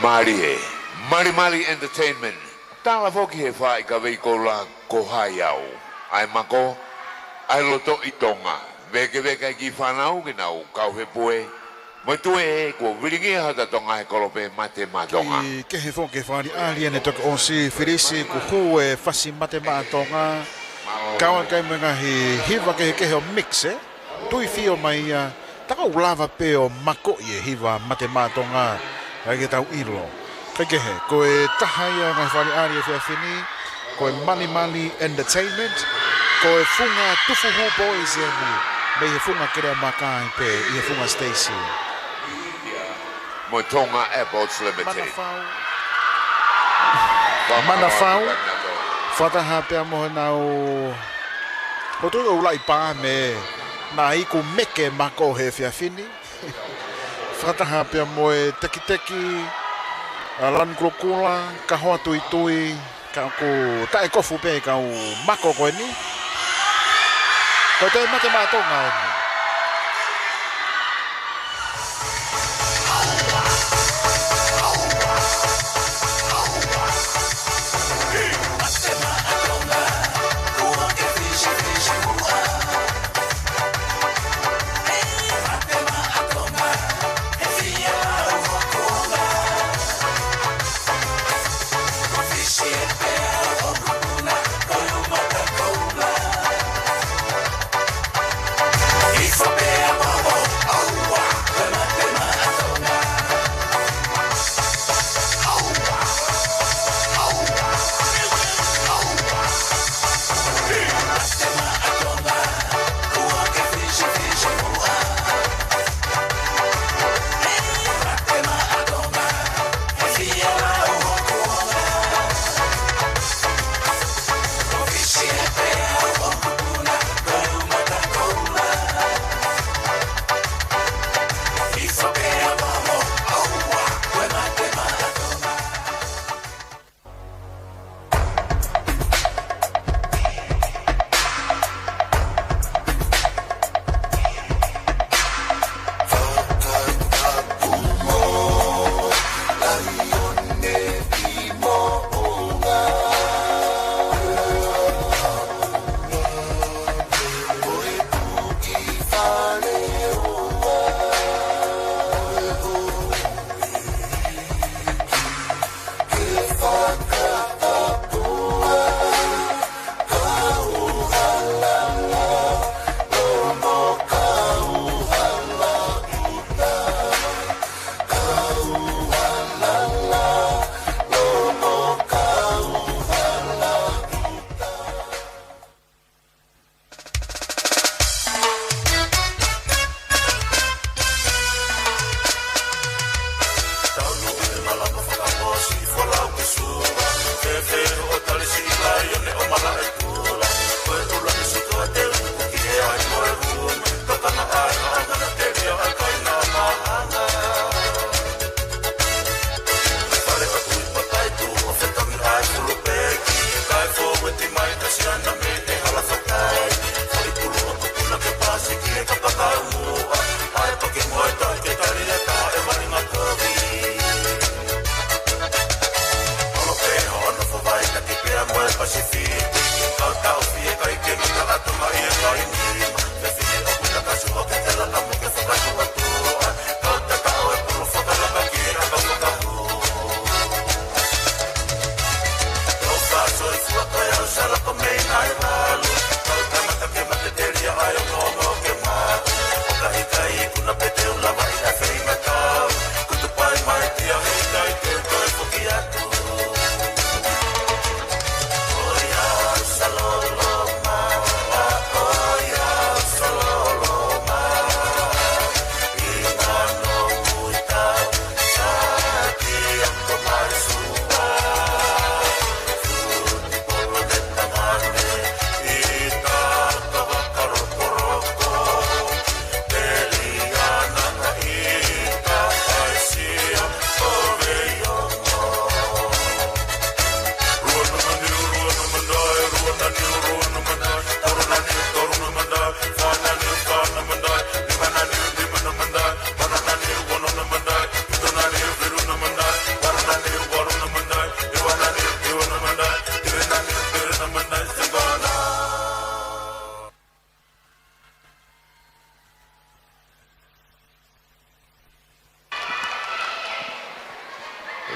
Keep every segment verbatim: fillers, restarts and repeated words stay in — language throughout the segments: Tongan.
Mālie, Malimali Entertainment. Tala foki he faʻahikavei koula ko hai au. ʻA e mako, ʻa e loto ʻi Tonga. Vēkeveke ki fānau ke nau kau he pue. Mo e tue kuo vilingia hota Tonga he kolope Mate Maʻa Tonga. Kiʻi kehe foki e fakaʻaliʻali ʻene toki ʻosi filisi kuo hū e fasi Mate Maʻa Tonga. Kau atu ai mo e ngaahi hiva kehekehe ʻo mix, ē? Tui fio mai ia, ta ʻoku lava pē ʻo makoʻi e hiva Mate Maʻa Tonga, ʻai ke tau ʻilo. Kae kehe, ko e taha ia ngaahi fakaʻaliʻali e efiafi ni, ko e Malimali Entertainment, ko e funga Tufuhu Boys eni, mei he funga Keleamakai pē, ʻi he funga Stacy. Mo Tonga Airports Limited. Manafau. Manafau. Fakataha pea mo honau, ʻoku tui ʻoku laʻi pā mei he, naʻe iku meke mako he efiafi ni. Fakataha pea mo e tekiteki, ʻa Lanu Kulokula, Kahoa Tuitui, ka ʻoku taʻekofu pē kau mako ko eni. Ko e toe Mate Maʻa Tonga eni.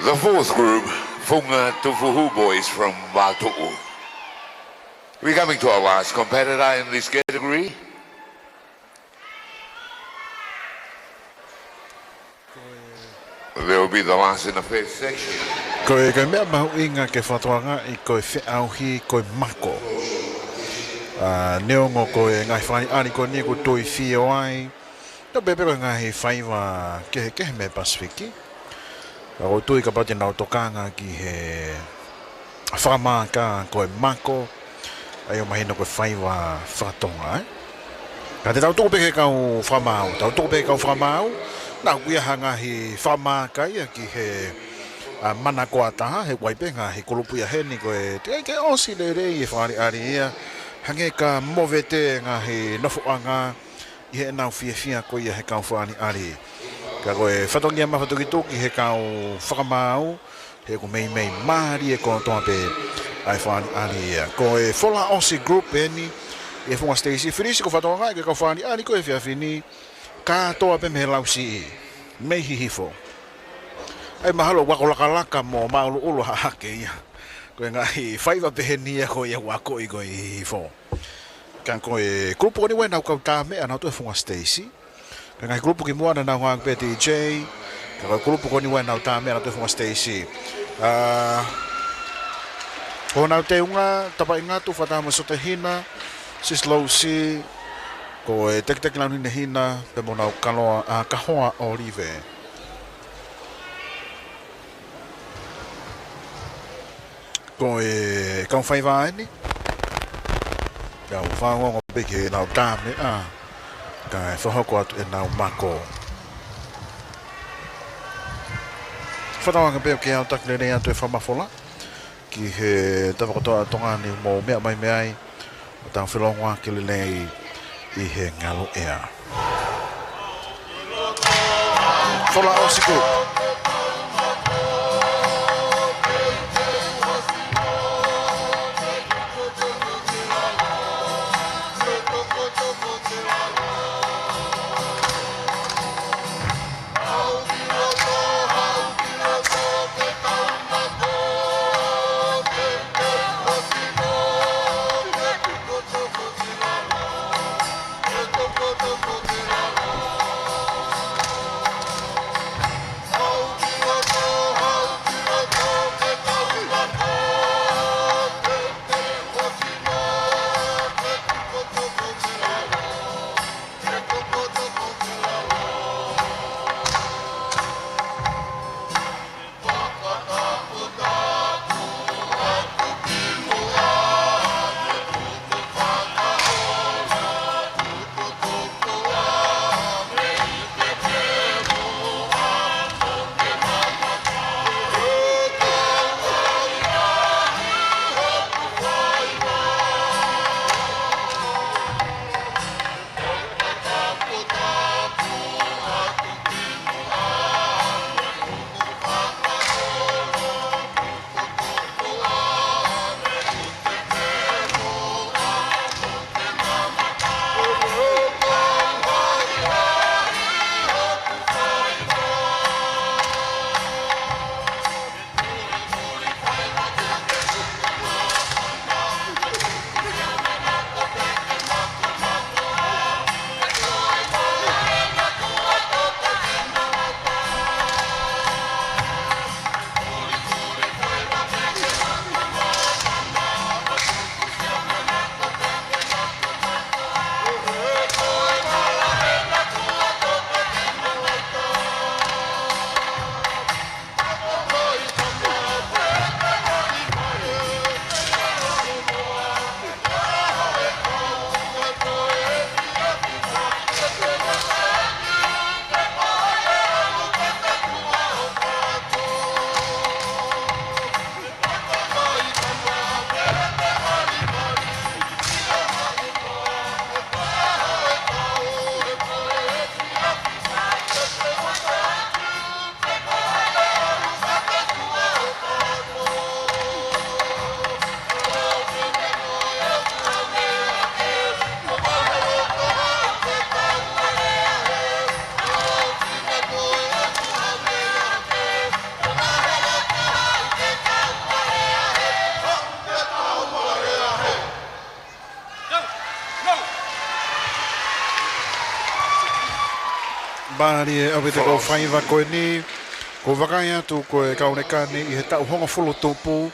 The fourth group, Funga Tufuhu Boys from Vatuʻu. We coming to our last competitor in this category. They will be the last in the first section. Ko e, ko e meʻa mahuʻinga ke fakatokangaʻi ko e feʻauhi ko e mako. ʻA, neongo ko e ngaahi fakaʻaliʻali ko eni ʻoku tui fio ai, tau pehē pē ko e ngaahi faiva kehekehe mei Pasifiki. Ka ʻoku ou tui kapau te nau tokanga ki he fakamaaka ko e mako, ʻa ia ʻoku mahino ko e faiva fakatonga, ē? Ka te tau tuku pē ki he kau fakamaau, tau tuku pē ki he kau fakamaau, naʻa ʻoku ʻi ai ha ngaahi fakamaaka ia ki he, ʻa, mana ko ē ʻa taha, he ʻoku ʻi ai pē ngaahi kulupu ia heni ko e teʻeki ke ʻosi lelei e fakaʻaliʻali ia, hangē ka movete ngaahi nofoʻanga, ʻi heʻenau fiefia ko ia he kau fakaʻaliʻali. Ka ko e fatongia mafatukituki he kau fakamaau, he ʻoku meimei mālie kotoa pē ʻa e fakaʻaliʻali ia. Ko e Fola ʻOsi group eni, ʻi he funga siteisi, Filisi, ko e fakatokangaʻi ko e kau fakaʻaliʻali ko e efiafi ni, kātoa pē mei he lausiʻi, mei Hihifo. ʻAi mahalo ʻoku ako lakalaka mo māʻuluʻulu hahake ia. Ko e ngaahi faiva pehē ni ia ko ia ʻoku akoʻi ko ē ʻi Hihifo. Ka ko e kulupu ko eni ʻoku ʻi ai ʻenau kau tā meʻa naʻa nau tuʻu he funga siteisi. Ka ngaahi kulupu kimuʻa naʻa nau ngāueʻaki pē D J. Ka ko e kulupu ko eni ʻoku ʻi ai ʻenau tā meʻa naʻa nau tuʻu he funga siteisi. ʻA, ko honau teunga, Tapaʻi Ngatu, fakataha mo Sote Hina, Sisi Lousi, ko e Tekiteki Launine Hina, pea mo honau kaloa, ʻa, kahoa ʻOlive. Ko e kau faiva eni. Kau fanongo pē ki heʻenau tā meʻa, kae fakahoko atu ʻenau mako. Fakatauange pē ʻoku ke aʻutaki lelei atu e fakamafola ki he tapa kotoa ʻa Tonga ni ʻoku mou meʻa mai mei ai, ʻo tau felōngoaki lelei ʻi he ngaluʻea. Fola ʻOsi group. Mālie ʻaupito e kau faiva ko eni. Ko e vakai atu ko e kau lekani ʻi he taʻu hongofulu tupu.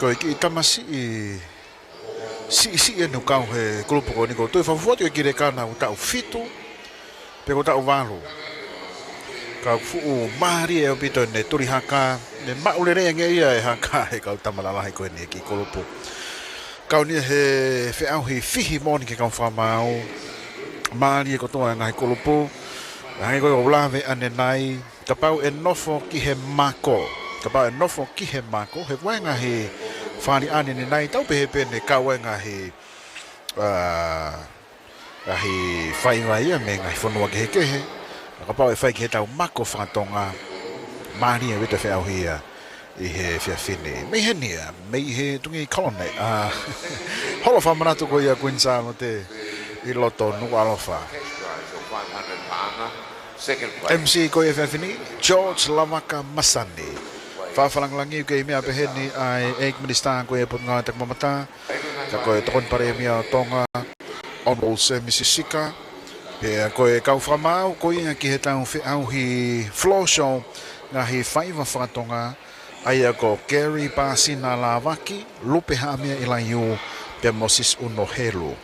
Ko e kiʻi tamasiʻi siʻisiʻi eni ʻoku kau he kulupu ko eni, ko e toe fafua atu e kiʻi lekana ʻoku taʻu fitu pe ko e taʻu valu. Ka ʻoku fuʻu mālie ʻaupito ʻene tuli haka, ne maʻu lelei ange ia e haka he kau tama lalahi ko eni he kiʻi kulupu. Kau eni he feʻauhi fihi moʻoni ki he kau fakamaau. Mālie kotoa e ngaahi kulupu. Hangē ko e ʻoku lave ʻanenai, kapau ʻe nofo ki he mako. Kapau ʻe nofo ki he mako, he ʻoku ʻi ai e ngaahi fale ʻanenai, tau pehē pē ne kau ai e ngaahi, ā, ngaahi faiva ia mei he ngaahi fonua kehekehe. Kapau ʻe fai ki heʻetau mako faka-Tonga, mālie ʻaupito e feʻauhi ia ʻi he efiafi ni. Mei heni ia, mei he Tuʻi Kolone, ā, holo fakamanatu ko ia Kuini Sālote ʻi loto Nukuʻalofa. M C ko ia he efiafi ni, George Lavaka Masani. Fakalāngilangi, kei meʻa pehē ni ʻa e ʻEiki Minisitā ko ia Potungāue Takimamatā, ka ko e Tokoni Palēmia ʻo Tonga, Honourable Sēmisi Sika, pea ko e kau fakamaau ko ia ki heʻetau feʻauhi floor show ngaahi faiva faka-Tonga, ʻa ia ko Gary Pāsina Lāvaki, Lupe Haʻamea ʻIlaiū, pea mo Sisi ʻUno Helu.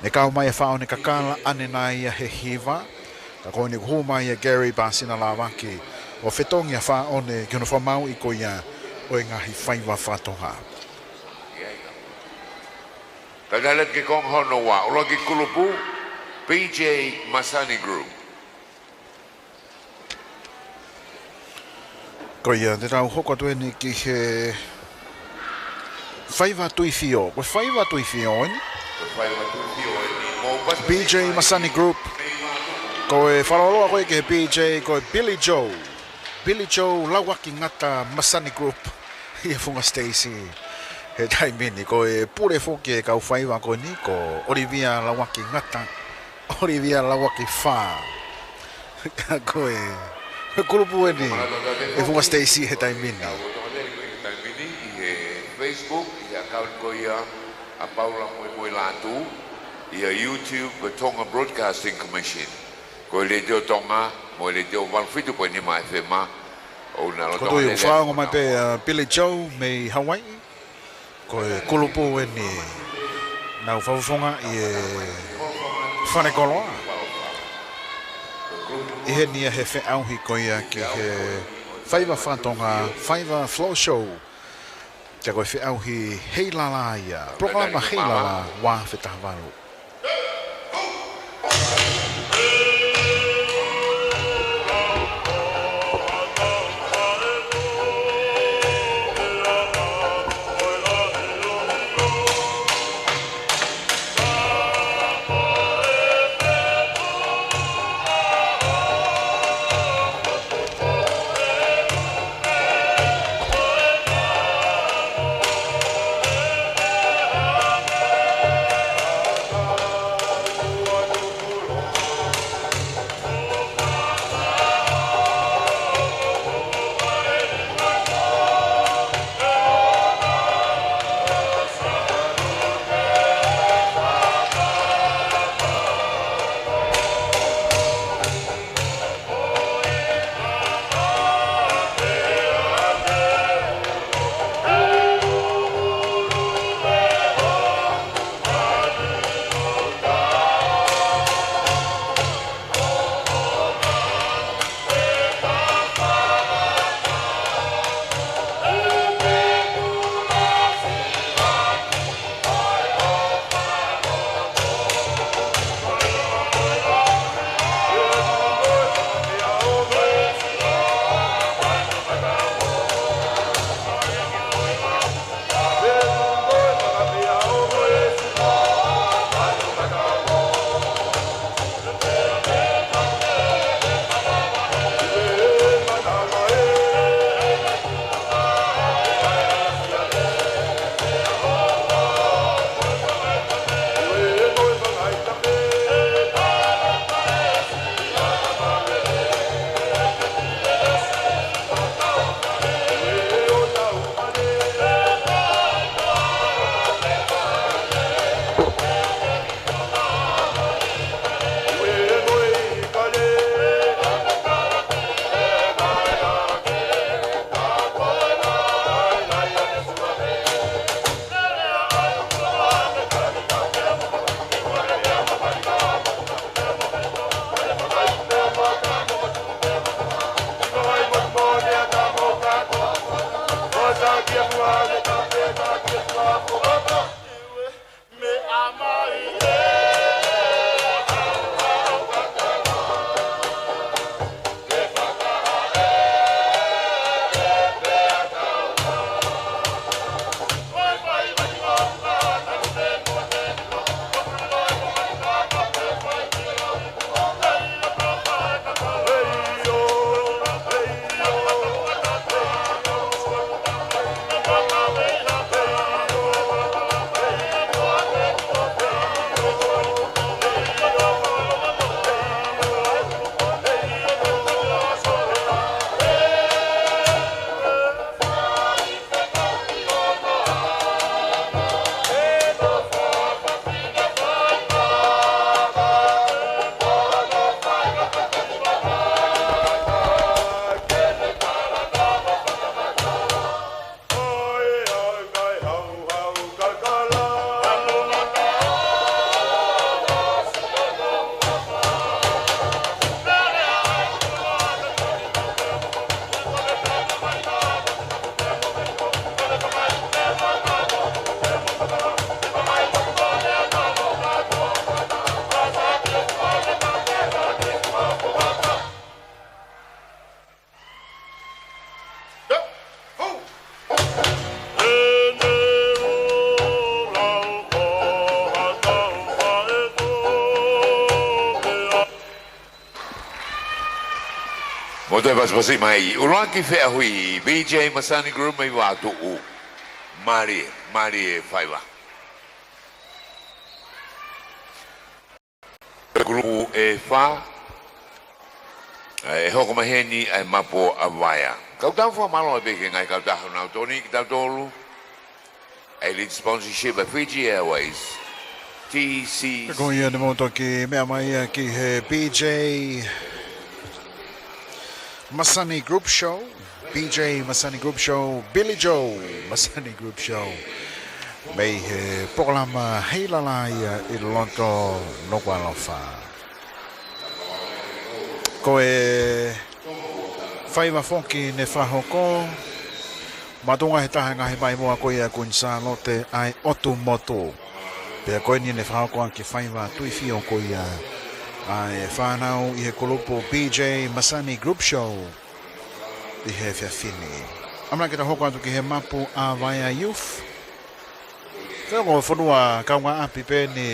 Ne kau mai e fāʻone kakala ʻanenai ia he hiva, ka ko eni kuo hū mai ʻa Gary Pāsina Lāvaki ʻo fetongi ʻa e fāʻone ki hono fakamaauʻi ko ia ʻo e ngaahi faiva faka-Tonga. Ka tala ki he konga hono ua, ʻuluaki kulupu, P J Masani Group. Ko ia, te tau hoko atu eni ki he faiva tuifio. Ko e faiva tuifio eni. Ko e faiva tuifio eni. Mo P J Masani Group. Ko e fakalōloa ko ē ki he P J, ko e Billy Joe. Billy Joe Lauaki Ngata Masani Group. ʻI he Funga Stacy he taimi ni. Ko e pule foki e kau faiva ko eni, ko Olivia Lauaki Ngata, Olivia Lauaki Fā. Ka ko e, ko e kulupu eni ʻi he Funga Stacy he taimi ni. ʻI he Facebook, ʻi he account ko ia ʻa Paula Moemoe Lātū, ʻi he YouTube, ko e Tonga Broadcasting Commission. Ko e Letiō Tonga, mo e Letiō valu fitu poini nima F M, ʻoku na loto. Ko e toe ʻoku fakaongo mai pē ʻa Billy Joe mei Hawaii. Ko e kulupu eni naʻa nau fakafofongaʻi e Fale Koloa. ʻI heni ia he feʻauhi ko ia ki he faiva faka-Tonga, faiva floor show. Ka ko e feʻauhi Heilala ia. Polokalama Heilala, ua afe taha valu. Mo toe pasipasi mai, ʻuluaki feʻauhi, B J Masani Group mei Vavaʻu. Mālie, mālie faiva. Kulupu ʻe fā, ʻe hoko mai heni ʻa e mapu ʻa Vaea. Kau tau fakamālō pē ki he ngaahi kautaha ʻoku nau tokoni kiate kitautolu. Elite sponsorship ʻa Fiji Airways, T C C. Ko ia ne mau toki meʻa mai ia ki he B J Masani Group Show, B J Masani Group Show, Billy Joe Masani Group Show. Mei he polokalama Heilala ia ʻi loto Nukuʻalofa. Ko e faiva foki ne fakahoko, makatuʻunga he taha e ngaahi maimoa ko ia ʻa Kuini Sālote ʻa e ʻOtu Motu. Pea ko eni ne fakahoko ʻaki e faiva tuifio ko ia ʻa e fānau ʻi he kulupu B J Masani Group Show ʻi he efiafi ni. ʻAmanaki ke tau hoko atu ki he mapu ʻa Vaea Youth. Ko e ongo fonua kaungāʻapi pē eni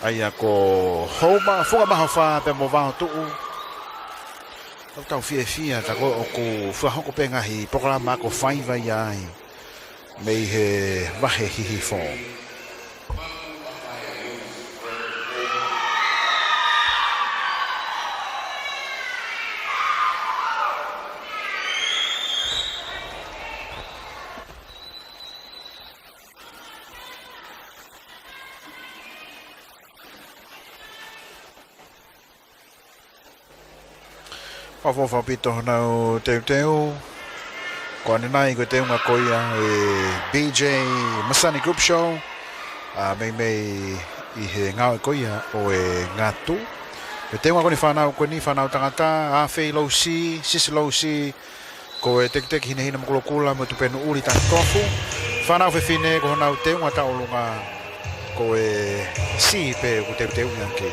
ʻa ia ko Houma, Funga Mahofa pea mo Vavaʻu. Tau tau fiefia, ka ko ʻoku fakahoko pē ngaahi polokalama ako faiva ia ai mei he vahe Hihifo. Fakaʻofoʻofa ʻaupito honau teuteu. Ko ʻanenai ko e teunga ko ia e B J Masani Group Show, ʻa, meimei ʻi he ngāue ko ia ʻo e ngatu. Ko e teunga ko eni fānau, ko eni fānau tangata, ʻa Fei Lousi, Sisi Lousi, ko e Tekiteki Hinehina Makulokula mo Tupenu ʻUli Tanikofu. Fānau fefine ko honau teunga tauʻolunga ko e C pē ʻoku teuteu ia ke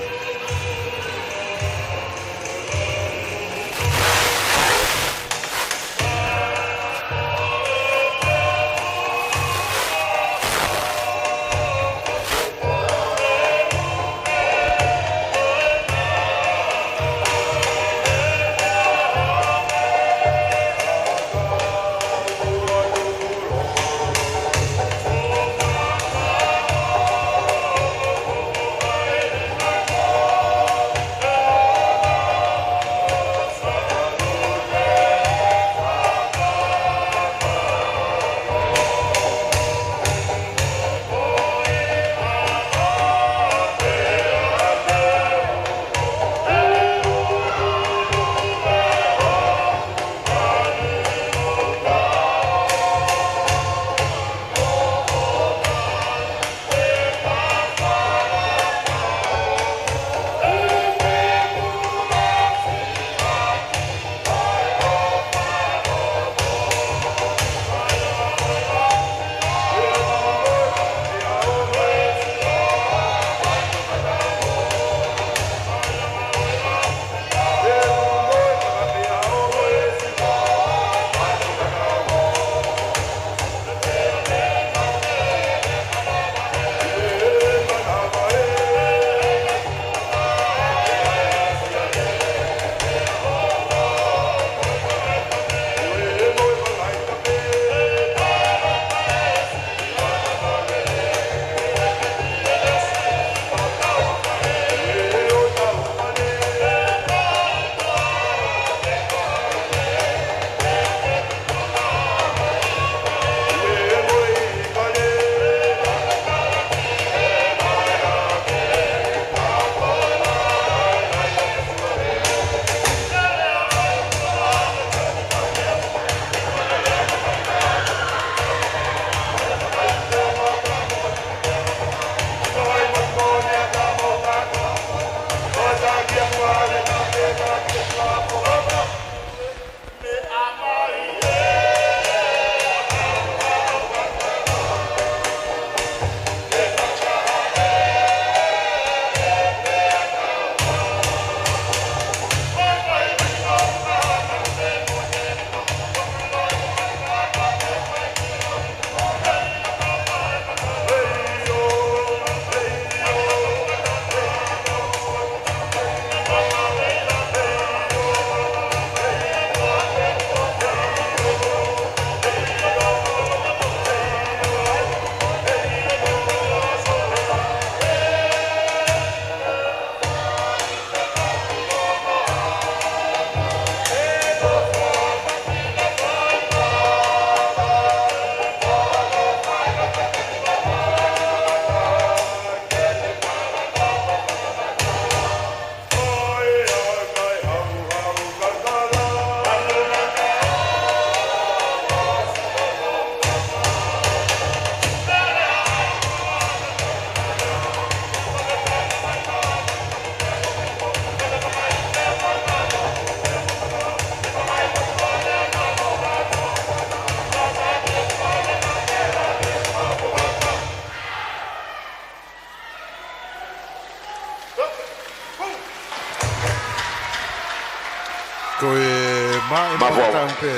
Ko e maʻi Mapuaʻa. Maʻu tau pē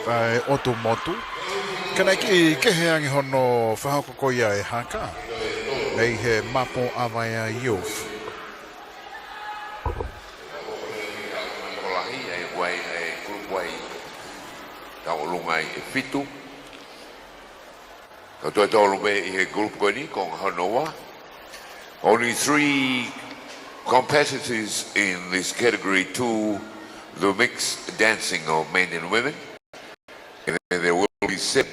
ʻa e ʻotu motu. Ka naʻe kiʻi kehe ange hono fakahoko ko ia e haka mei he Mapu ʻAvaea Youth. Ko lahi ai ʻa e group ʻa e tauʻolunga ʻe fitu. Ka toe tolu pē ʻi he group ko eni, ko hono ua. Only three competitors in this category two, the mixed dancing of men and women. And then there will be seven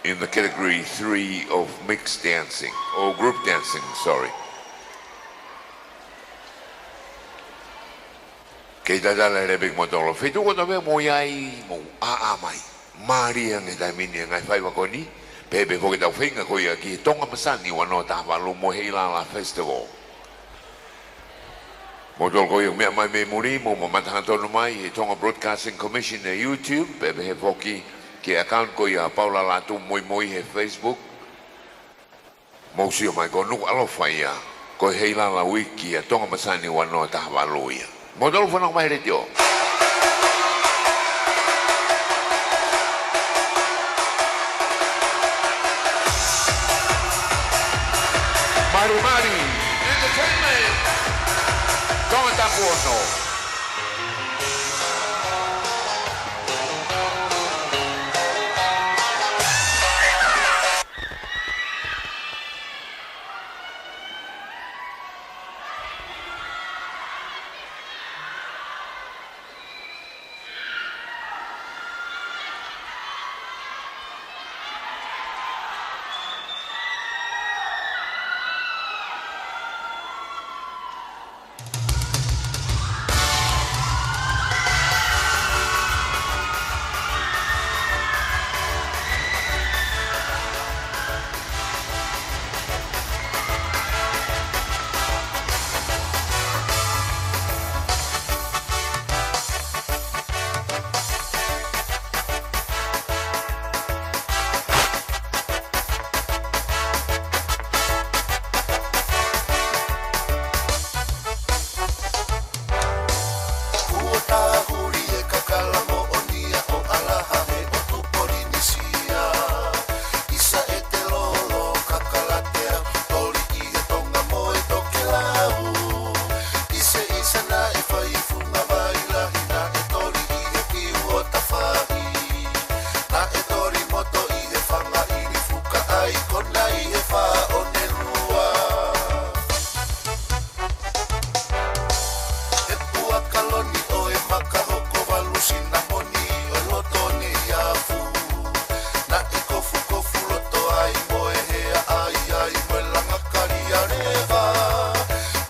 in the category three of mixed dancing, or group dancing, sorry. Kei tatala e lepe ki motolo. Feituʻu kotoa pē ʻoku mou ʻi ai, mou ʻā mai. Mālie ange taimi ni e ngaahi faiva ko eni. Pehē pē foki ʻetau feinga ko ia ki he Tonga Masani ua noa taha valu mo e Heilala Festival. Mou tolu ko ia meʻa mai mei muli, mou mamata hangatonu mai he Tonga Broadcasting Commission he YouTube, pea pehē foki ki he account ko ia Paula Lātū Muimui he Facebook. Mou sio mai ko Nukuʻalofa ia, ko e Heilala Uiki ʻa Tonga Masani ua noa taha valu ia. Mou tolu fanongo mai he letiō. Mali Mali Entertainment. Tongatapu ono. Kuo tahuli e kakala moʻoni ʻa ʻAlaha he ʻotu Polinisia. ʻIsa e te lolo kakalatea, toli ʻi he tonga mo e tokelau. ʻIsa, ʻisa naʻe fai funga vai lahi, naʻe toli ʻi he piu ʻo tafahi. Naʻe toli moto ʻi he fanga ʻili fuka ʻa e kona ʻi he fā ʻo ne lua. He puaka loni ʻo e maka hoko valu sinamoni ʻo e loto ne i afu. Naʻe kofukofu loto ai mo e hea ʻai ai mo e langa kali ʻa leva.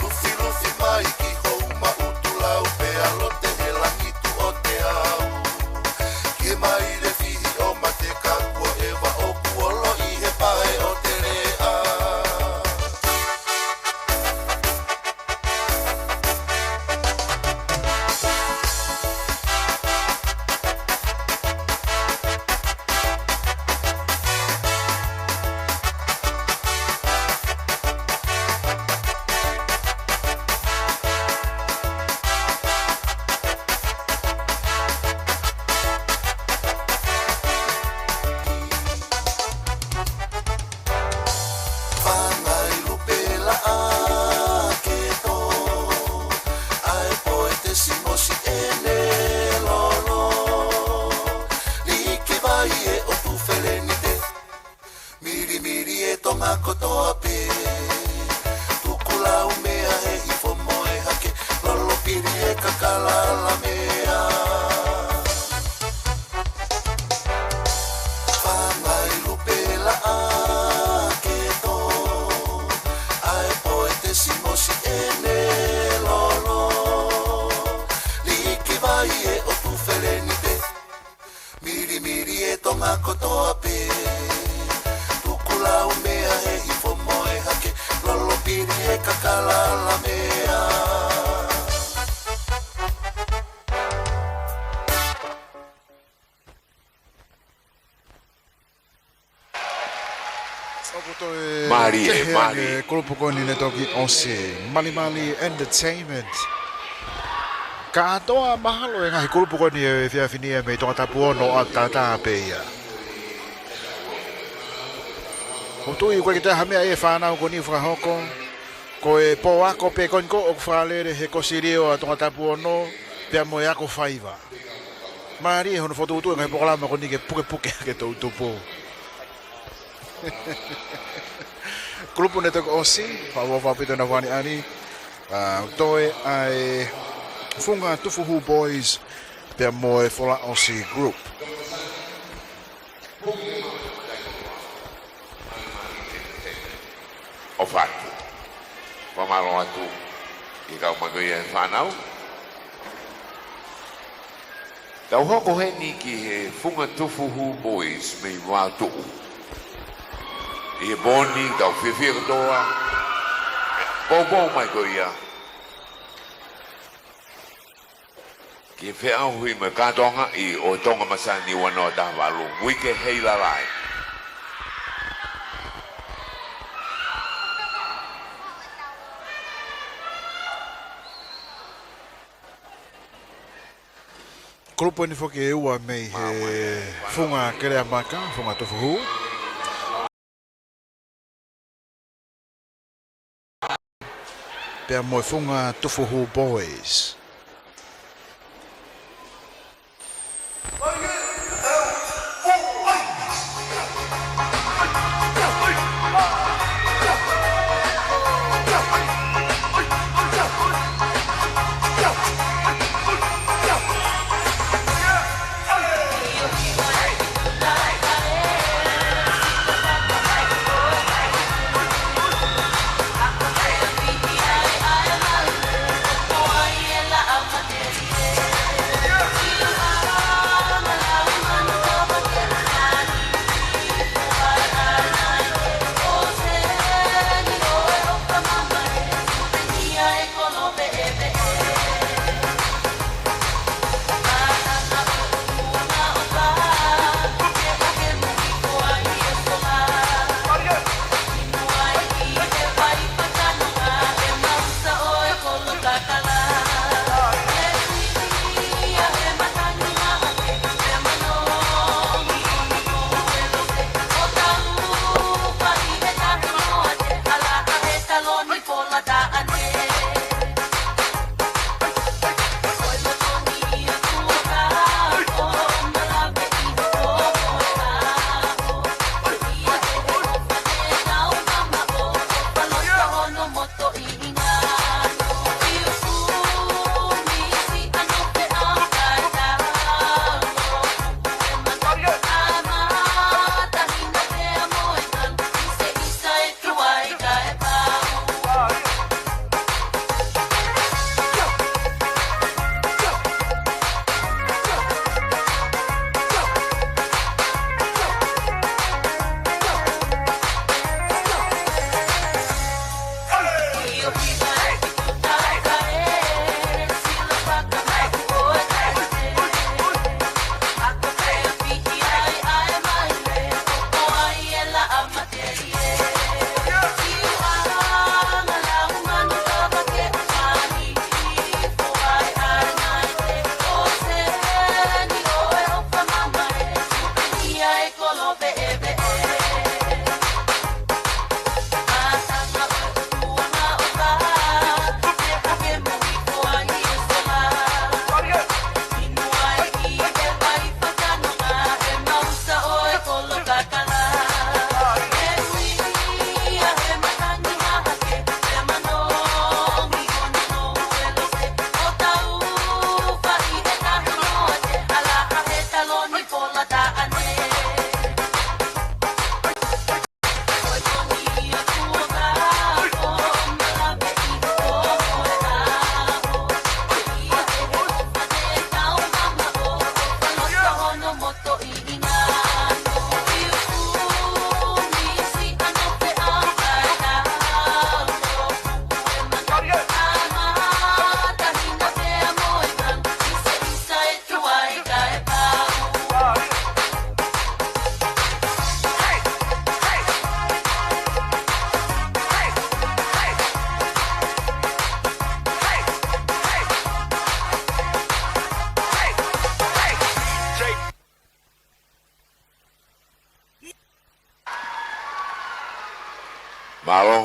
Lufilufi mai ki hou maʻutu lau pea lote he langitu ʻo te au. Ki mai le fihi ʻo mate ka kuo ʻeva ʻoku olo ʻi he pae ʻo te leʻa. Fangai lupe laʻa ke tō, ʻa e poetesi mosi ʻene lolo. Liki vai e ʻotu felenite, milimili e Tonga kotoa pē. Tukulau meʻa he hifo mo e hake, lolo pili e kakala ala meʻa. Fangai lupe laʻa ke tō, ʻa e poetesi mosi ʻene lolo. Liki vai e ʻotu felenite, milimili e Tonga kotoa pē. Tukulau meʻa he hifo mo e hake, lolo pili e kakala ala meʻa. ʻOku toe Mali e, kehe Mali. Ange kulupu ko eni ne toki ʻosi. Mali Mali Entertainment. Kātoa mahalo e ngaahi kulupu ko eni he efiafi ni ia mei Tongatapu ono ʻo ʻalu tatā pē ia. ʻOku ou tui ʻoku ʻikai ke toe ʻi ai ha meʻa ia ʻa e fānau ko eni ʻoku fakahoko. Ko e pō ako pē ko eni ko ē ʻoku fakalele he kosilio ʻa Tongatapu ono pea mo e ako faiva. Mālie hono fokotuʻutuʻu e ngaahi polokalama ko eni ke pukepuke ʻaki e toʻutupu. Kulupu ni ʻe toko ʻosi, fakaʻofoʻofa ʻaupito ʻena fakaʻaliʻali, ʻa, toe ʻa e Funga Tufuhu Boys pea mo e Folaʻosi Group. ʻOfa atu. Fakamālō atu ʻi he kau mai ko ia e fānau. Tau hoko heni ki he Funga Tufuhu Boys mei Vavaʻu. ʻI he pō ni tau fiefia kotoa. Poupou mai ko ia ki he feʻauhi mo e kātoangaʻi ʻo Tonga Masani ua noa taha valu, Uike Heilalae. Kulupu eni foki ʻe ua mei he Funga Keleʻamaka, Funga Tufuhu. Pea mo e Funga Tufuhu Boys.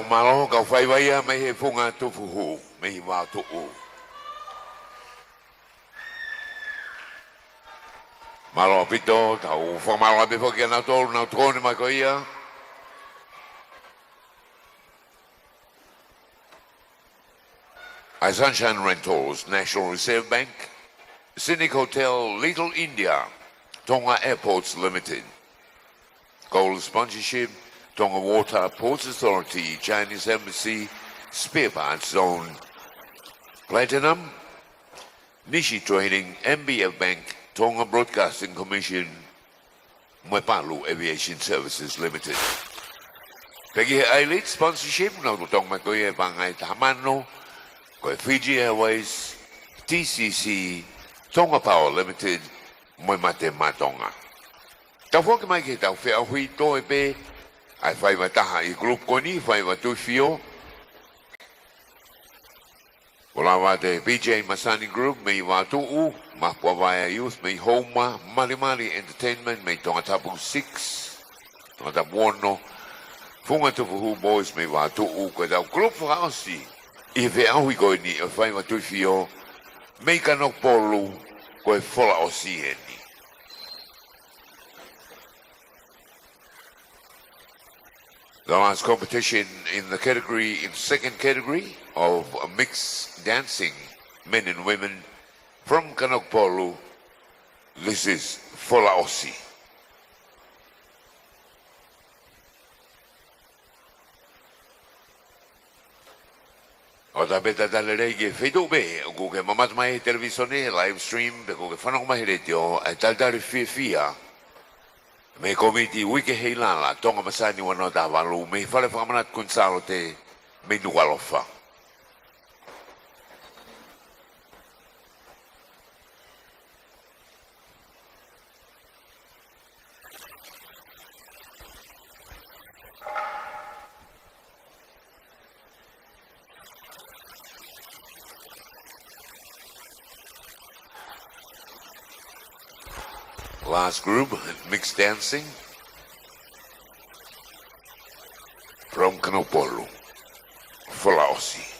Mālō, kau faiva ia mei he Funga Tufuhu, mei Vavaʻu. Mālō ʻaupito, tau fakamālō atu foki kia nautolu, nau tokoni mai ko ia. ʻA e Sunshine Rentals, National Reserve Bank, Scenic Hotel, Little India, Tonga Airports Limited. Gold sponsorship, Tonga Water, Ports Authority, Chinese Embassy, Spare Parts Zone. Platinum, Nishi Trading, M B F Bank, Tonga Broadcasting Commission, mo e Palu Aviation Services Limited. Pea ki he ʻAilite sponsorship, nau tokoni mai ko ia ʻi he paʻanga ʻe taha mano, ko e Fiji Airways, T C C, Tonga Power Limited, mo e Mate Maʻa Tonga. Tau foki mai ki heʻetau feʻauhi, toe pē ʻa e faiva ʻe taha ʻi he group ko eni, faiva Tuifio. Ko e lava ʻa e B J Masani Group mei Vavaʻu, Mapuavaea Youth mei Houma, Malimali Entertainment mei Tongatapu six, Tongatapu ono, Funga Tufuhu Boys mei Vavaʻu, ko ʻetau group fakaʻosi ʻi he feʻauhi ko eni ʻo e faiva Tuifio, mei Kanokupolu, ko e Folaʻosi eni. The last competition in the category, in second category of mixed dancing, men and women from Kanokupolu. This is Folaʻosi. ʻOku tau pē talitali lelei ki he feituʻu pē ʻoku ke mamata mai he televīsone, live stream, pe ʻoku ke fanongo mai he letiō, ʻa e talitali fiefia mei he Kōmiti Uike Heilala Tonga Masani ua noa taha valu, mei he Fale Fakamanatu Kuini Sālote, mei Nukuʻalofa. Last group, mixed dancing from Kanokupolu, Folaʻosi.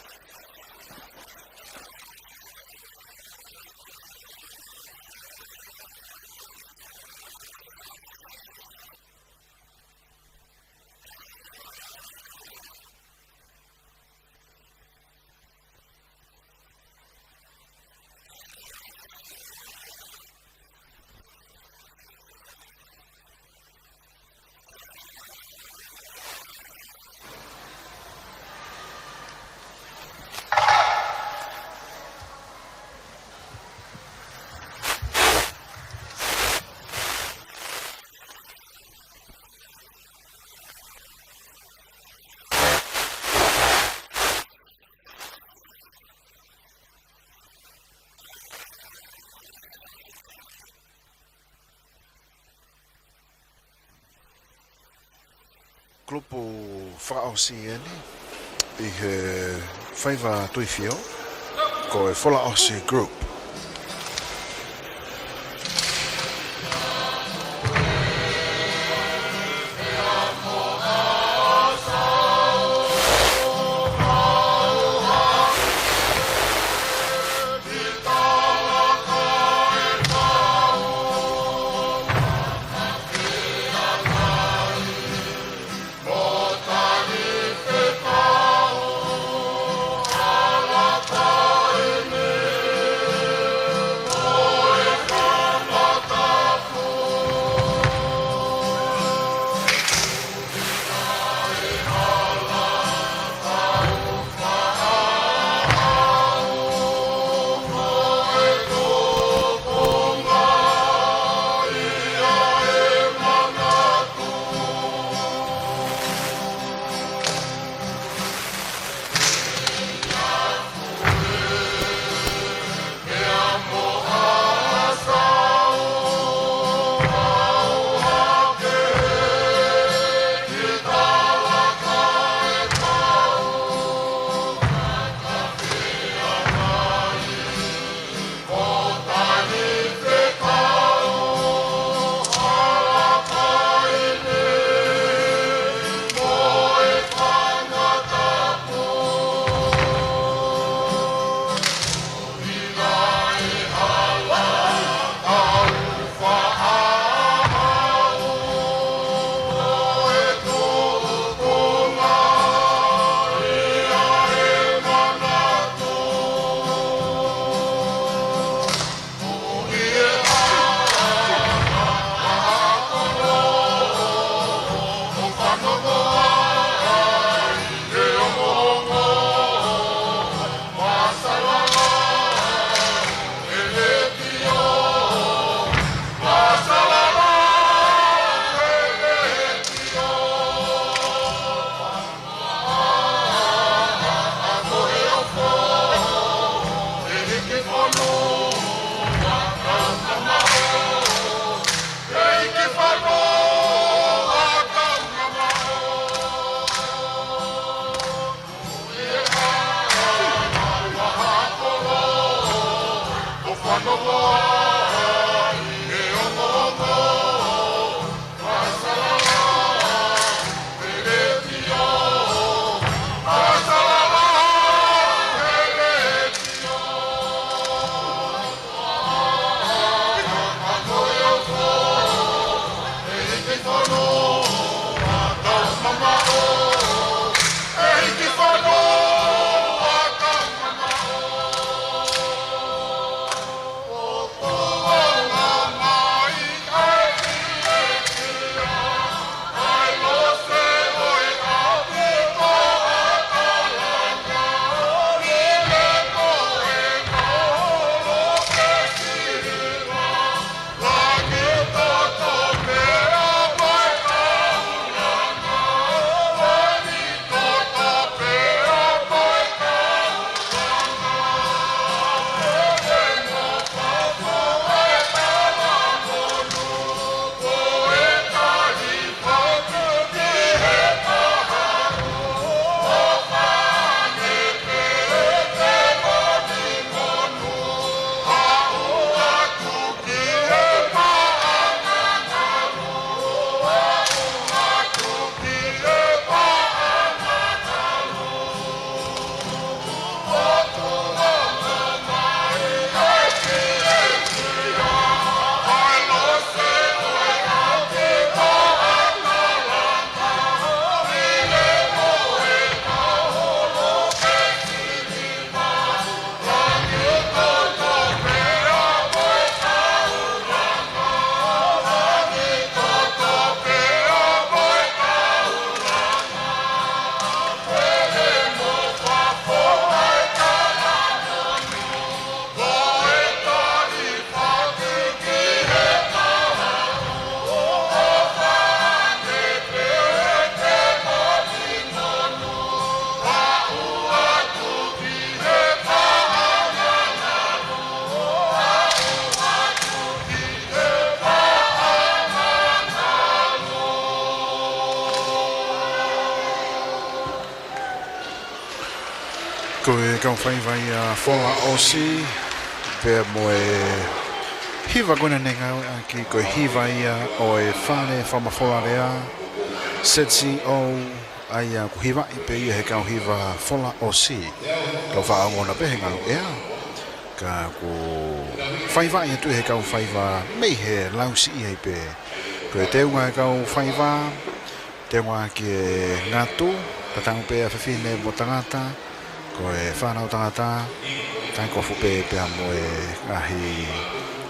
Kulupu fakaʻosi eni ʻi he faiva Tuifio, ko e Folaʻosi Group. Ko e kau faiva ia Fola ʻOsi, pea mo e hiva ko ena ne ngāueʻaki, ko e hiva ia ʻo e Fale Fakamafola Lea, Z C O, ʻa ia ʻoku hivaʻi pē ia he kau hiva Fola ʻOsi. Kau faʻa ongona pē he ngalu ʻea. Ka ʻoku faivaʻi atu he kau faiva mei he lausiʻi ai pē. Ko e teunga e kau faiva, teunga ki he ngatu, tatau pē ʻa fefine mo tangata, ko e fānau tangata, taʻekofu pē pea mo e ngaahi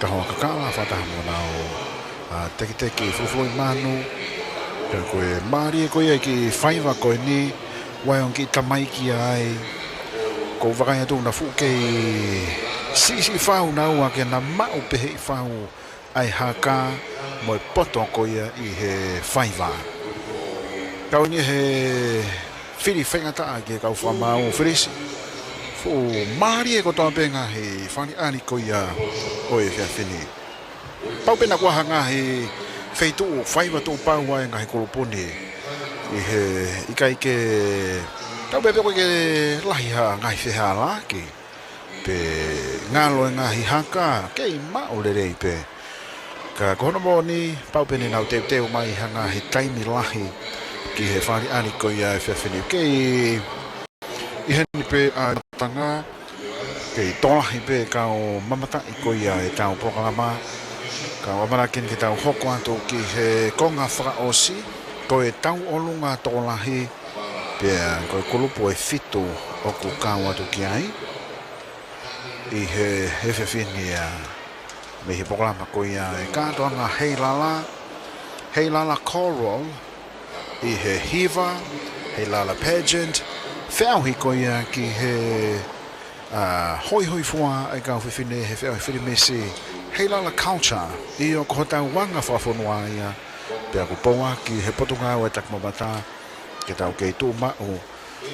kahoa kakala, fakataha mo honau, ā, tekiteki fulufuluʻi manu. Pea ko e mālie ko ia e kiʻi faiva ko eni, ʻoku ʻi ai ʻa e kiʻi tamaiki ai, ʻoku ou vakai atu naʻa fuʻu kei siʻisiʻi fau naua ke na maʻu pē heʻi fau ʻa e haka mo e poto ko ia ʻi he faiva. Kau ni he fili faingataʻa ki he kau fakamaau filisi. Fuʻu mālie kotoa pē ngaahi faliʻali ko ia ʻo e efiafi ni. Pau pē naʻa kuo ʻi ai ha ngaahi feituʻu faiva tuʻu pau ai ngaahi kulupu ni. ʻI he ʻikai ke tau pē pē ko e ke lahi ha ngaahi fehālaaki pe ngalo e ngaahi haka, kei maʻu lelei pē. Ka ko hono moʻoni, pau pē ne nau teuteu mai ha ngaahi taimi lahi ki he faliʻali ko ia e efiafi ni. Kei ʻi heni pē ʻa e matanga, kei tokolahi pē kau mamataʻi ko ia e tau polokalama. Kau ʻamanaki ni ke tau hoko atu ki he konga fakaʻosi, ko e tauʻolunga tokolahi, pea ko e kulupu ʻe fitu ʻoku kau atu ki ai ʻi he, he efiafi ni ia. Mei he polokalama ko ia e kātoanga Heilala, Heilala Choral, ʻi he hiva, Heilala Pageant, feʻauhi ko ia ki he, ā, hoihoifua e kau fefine he feʻauhi filimisi, Heilala Culture, ʻio ko hotau anga fakafonua ia, pea ʻoku pouaki he Potungāue Takimamata, ke tau kei tuʻu maʻu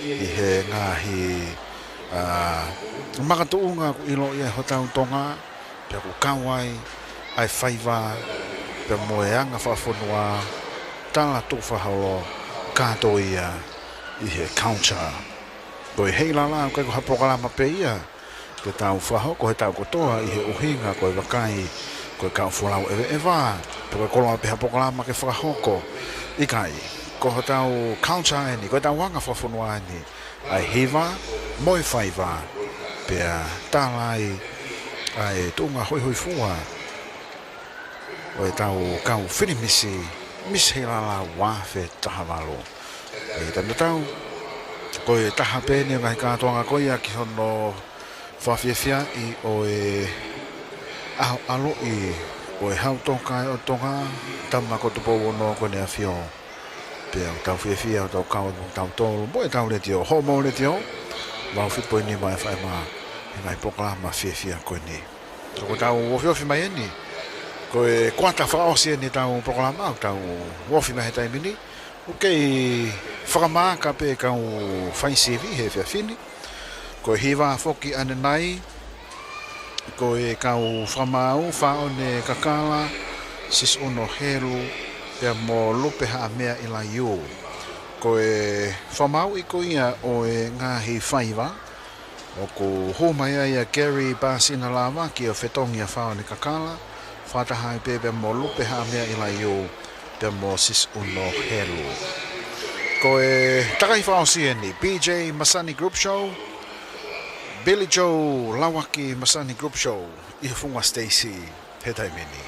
ʻi he ngaahi, ā, makatuʻunga ʻoku ʻiloʻi ai hotau Tonga, pea ʻoku kau ai ʻa e faiva, pea mo e anga fakafonua, tala tuʻu fakaholo, kātoa ia ʻi he culture. Ko e Heilala, ʻoku ʻikai ko ha polokalama pē ia ke tau fakahoko he taʻu kotoa ʻi he ʻuhinga ko e vakai ko e kau folau ʻeveʻeva, pe ko e koloa pē ha polokalama ke fakahoko. ʻIkai, ko hotau culture eni, ko ʻetau anga fakafonua eni, ʻa e hiva mo e faiva, pea tala ai ʻa e tuʻunga hoihoifua ʻo e tau kau filimisi, Misi Heilala ua afe taha valu. ʻI he taimi tatau, ko e taha pē eni ʻo e ngaahi kātoanga ko ia ki hono fakafiefiaʻi ʻo e ʻaho ʻaloʻi ʻo e Hau Toka ʻo Tonga, Tama ko Tupou Ono ko ʻEne ʻAfio. Pea ʻoku tau fiefia ʻo tau kau mo tautolu mo e tau letiō, Hoʻomou Letiō, valu fitu poini nima F M, he ngaahi polokalama fiefia ko eni. Ko ʻetau ofiofi mai eni, ko e kuata fakaʻosi eni ʻetau polokalama, ʻoku tau ofi mai he taimi ni. ʻOku kei fakamaaka pē kau fai sivi he efiafi ni. Ko e hiva foki ʻanenai, ko e kau fakamaau, Faone Kakala, Sisi Uno Helu, pea mo Lupe Haʻamea ʻIlaiū. Ko e fakamaauʻi ko ia ʻo e ngaahi faiva, ʻoku hū mai ai ʻa Gary Pasina Lavaki ʻo fetongi ʻa Faone Kakala, fakataha ai pē pea mo Lupe Haʻamea ʻIlaiū, pea mo Sisi Uno Helu. Ko e takai fakaʻosi eni, P J Masani Group Show, Billy Joe Lawaki Masani Group Show, ʻi he funga Stacy he taimi ni.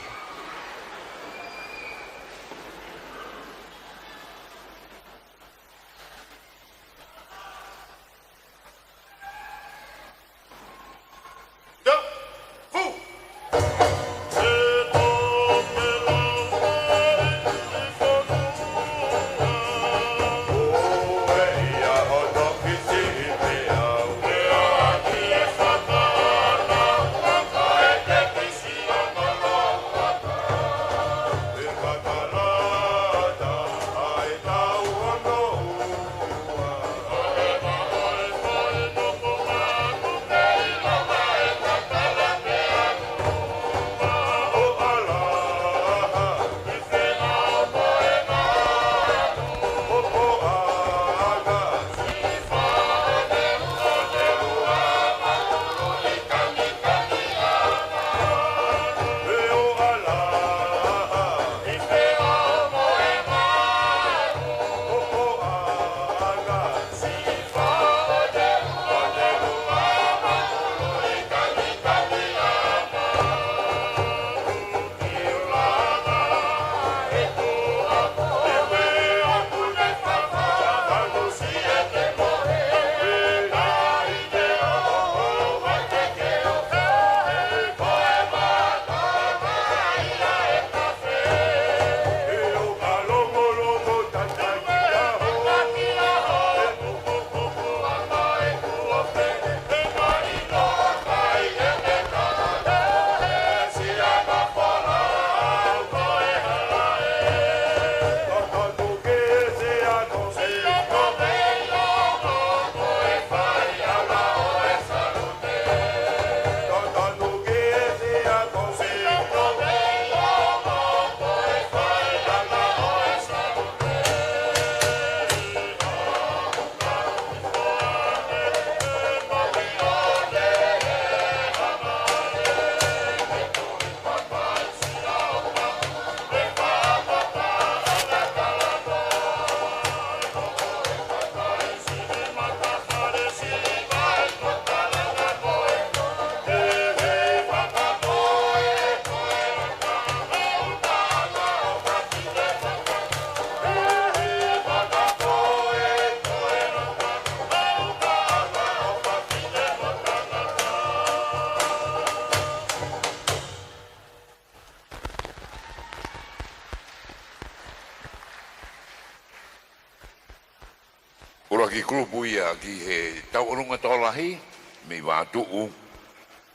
kiʻi kulupu ia ki he tauʻolunga tokolahi, mei Vātuʻu,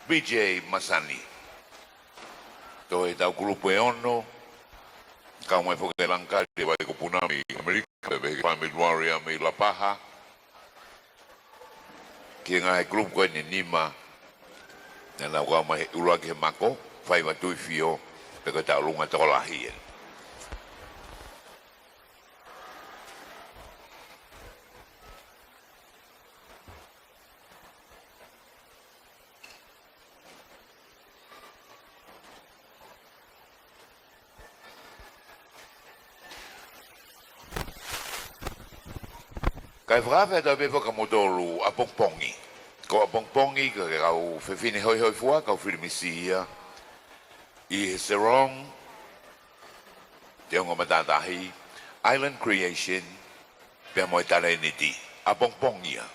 B J Masani. Toe tau kulupu ʻe ono, kau mai foki e Langakali, Vai ko Puna mei ʻAmelika, pea pehē ki he Family Warrior mei Lapaha. Ki he ngaahi kulupu ko eni ʻe nima, naʻa nau kau mai he ʻuluaki he mako, Faiva Tuʻifio, pea ko e tauʻolunga tokolahi eni. Kae fakaafe atu pē foki kia moutolu ʻapongipongi. Ko ʻapongipongi, ko e kau fefine hoihoifua, kau filimisi ia ʻi he Sarong, Te Ongo Matātahi, Island Creation, pea mo e Talēniti, ʻapongipongi ia.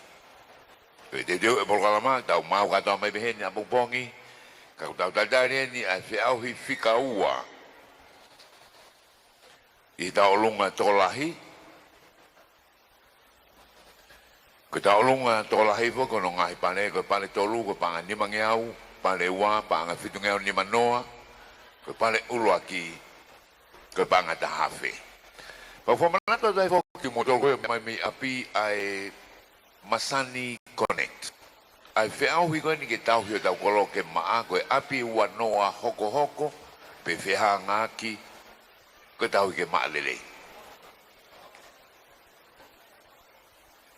Pea teuteu e polokalama, tau maʻu kātoa mai pē heni ʻapongipongi, ka ʻoku tau talitali eni ʻa e feʻauhi fika ua ʻi he tauʻolunga tokolahi. Ko e tauʻolunga tokolahi foki ko hono ngaahi pale, ko e pale tolu, ko e paʻanga nimangeau, pale ua, paʻanga fitungeau nimanoa, ko e pale ʻuluaki, ko e paʻanga taha afe. Pea u fakamanatu atu ai foki kimoutolu ko ē mai mei ʻapi ʻa e Masani Connect. ʻA e feʻauhi ko eni ke tauhi hotau kolo ke maʻa, ko e ʻapi ua noa hokohoko, pe fehangaaki, ko e tauhi ke maʻa lelei.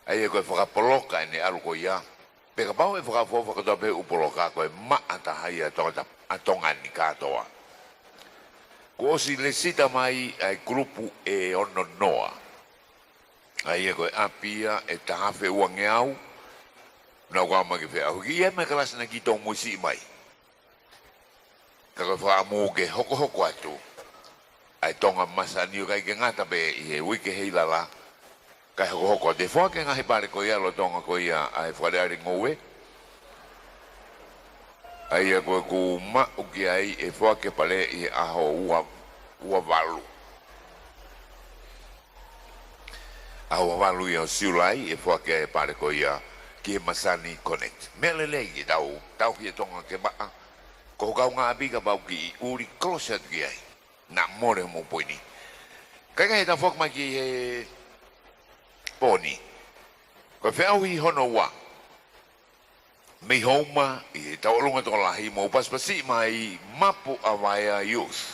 ʻA ia ko e fakapoloka eni ʻalu ko ia, pea kapau ʻe fakaʻofoʻofa kātoa pē ʻū poloka, ko e maʻa taha ia ʻa Tonga, ʻa Tonga ni kātoa. Kuo ʻosi lēsisita mai ʻa e kulupu ʻe ono noa. ʻA ia ko e ʻapi ia ʻe taha afe uangeau, nau kau mai ke feʻauhi. ʻI ai mai e kalasi naʻe kiʻi tōmuisiʻi mai. Ka ko e fakaʻamu ke hokohoko atu ʻa e Tonga Masani, ʻo ʻikai ke ngata pē ʻi he uike Heilala, kae hokohoko atu e foaki e ngaahi pale ko ia lolotonga ko ia ʻa e Fale Alea Ngoue. ʻA ia ko ʻeku maʻu ki ai ʻe foaki e pale ʻi he ʻaho ua, ua valu. ʻAho ua valu ia ʻo Siulai ʻe foaki e pale ko ia ki he Masani Connect. Meʻa lelei ke tau, tauhi e Tonga ke maʻa. Ko ho kaungāʻapi kapau ʻoku kiʻi ʻuli, kolosi atu ki ai. Naʻa mole hoʻomou poini. Kae kehe, tau foki mai ki he pō ni. Ko e feʻauhi hono ua mei Houma ʻi he tauʻolunga tokolahi, mou pasipasi mai Mapu ʻa Vaea Youth.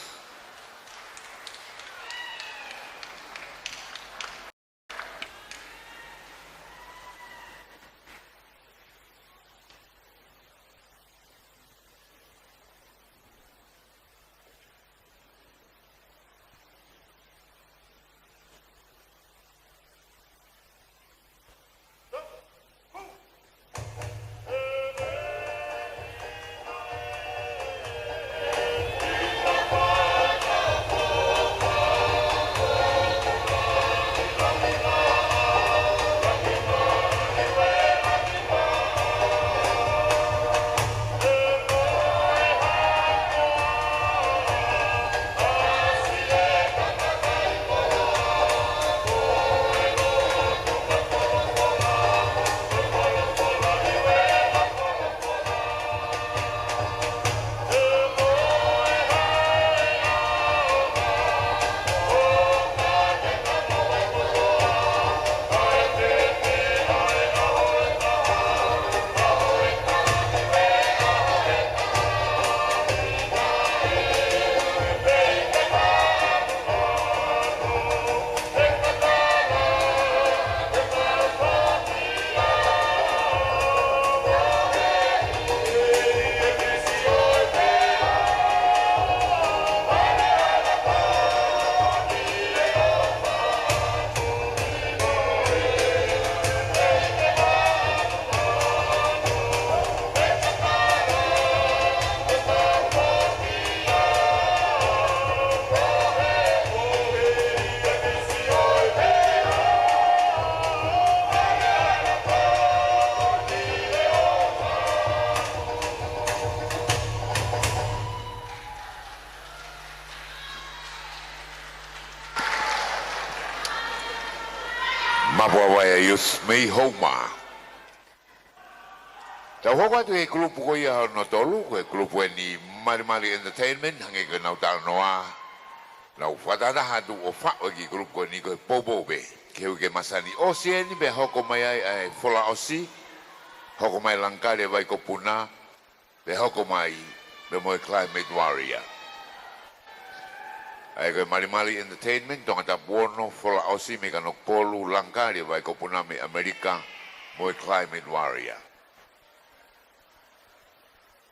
Apuavaea Youth mei Houma. Tau hoko atu he kulupu ko ia hono tolu, ko e kulupu eni Malimali Entertainment, hangē ko ʻenau talanoa. Nau fakatahataha atu ʻo faʻu e kiʻi kulupu ko eni ko e poupou pē. Ke uike masani ʻosi eni pea hoko mai ai ʻa e Folaʻosi, hoko mai Langakali ʻa Vaikopuna, pea hoko mai pē mo e Climate Warrior. ʻA ia ko e Malimali Entertainment, Tongatapu ono, Folaʻosi mei Kanokupolu, Langakali ʻa Vaikopuna mei ʻAmelika, mo e Climate Warrior.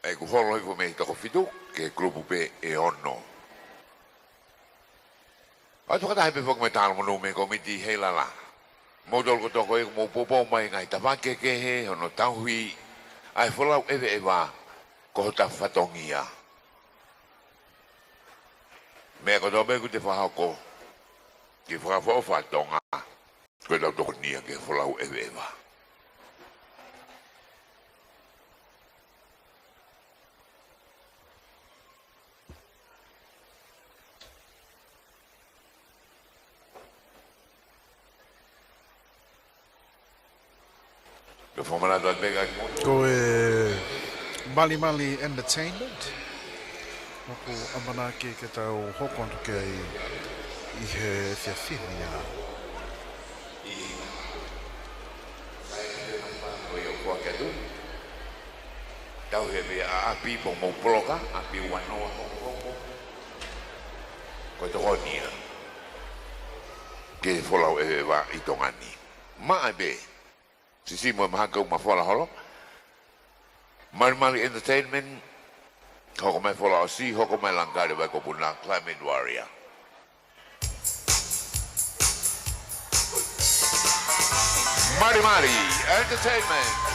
ʻA ia kuo holo hifo mei he toko fitu ki he kulupu pē ʻe ono. ʻOatu fakataha pē foki mo e talamonū mei he kōmiti heilala. Moutolu kotoa ko ē kuo mou poupou mai he ngaahi tafaʻaki kehekehe hono tauhi ʻa e folau ʻeveʻeva ko hota fatongia. Meʻa kotoa pē ʻoku te fakahoko ke fakaʻofoʻofa ʻa Tonga, ko ʻetau tokonia ke folau ʻeveʻeva. Ke fakamanatu atu pē ka ki mo. Ko e Malimali Entertainment. ʻOku ʻamanaki ke tau hoko atu ki ai ʻi he efiafi ni ʻa e. Ko ia ʻoku ʻoatu atu. Tau he pē ʻa ʻapi pea mo poloka, ʻapi ua noa hokohoko. Ko e tokonia ke folau ʻeveʻeva ʻi Tonga ni. Maʻa pē. Sisi mo e mahaki ʻoku mafola holo. Malimali Entertainment, hoko mai Folaʻosi, hoko mai Langakali ʻa Vaikopuna, Climate Warrior. Malimali Entertainment.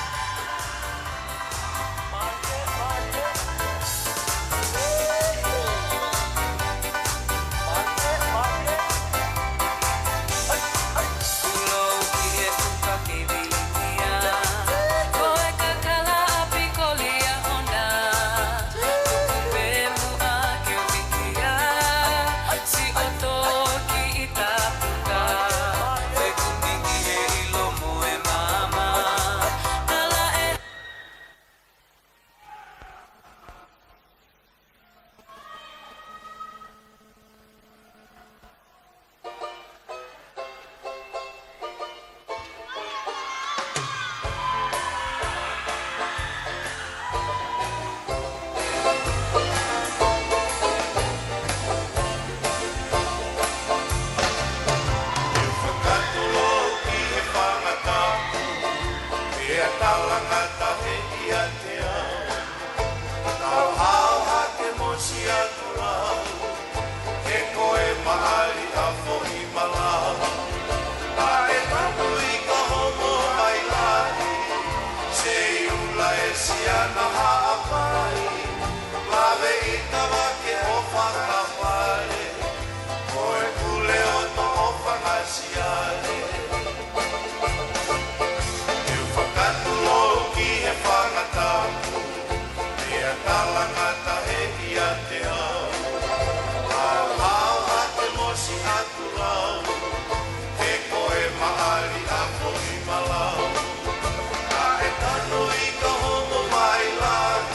Tau hao hake mo Siakulau, he ko e maʻali ʻa Foʻimalau. Taʻe tanu ʻi ka homo mai lahi, Seiula e siana Haʻapai, lave ʻi Tavake ʻo fakapale, ko e pule ʻo Toʻofanga Siale. Te u fakatulou ki he fanga tapu, pea talangata he ʻiate au. Hao hao hake mo Siakulau, he ko e maʻali ʻa Foʻimalau. Taʻe tanu ʻi ka homo mai lahi,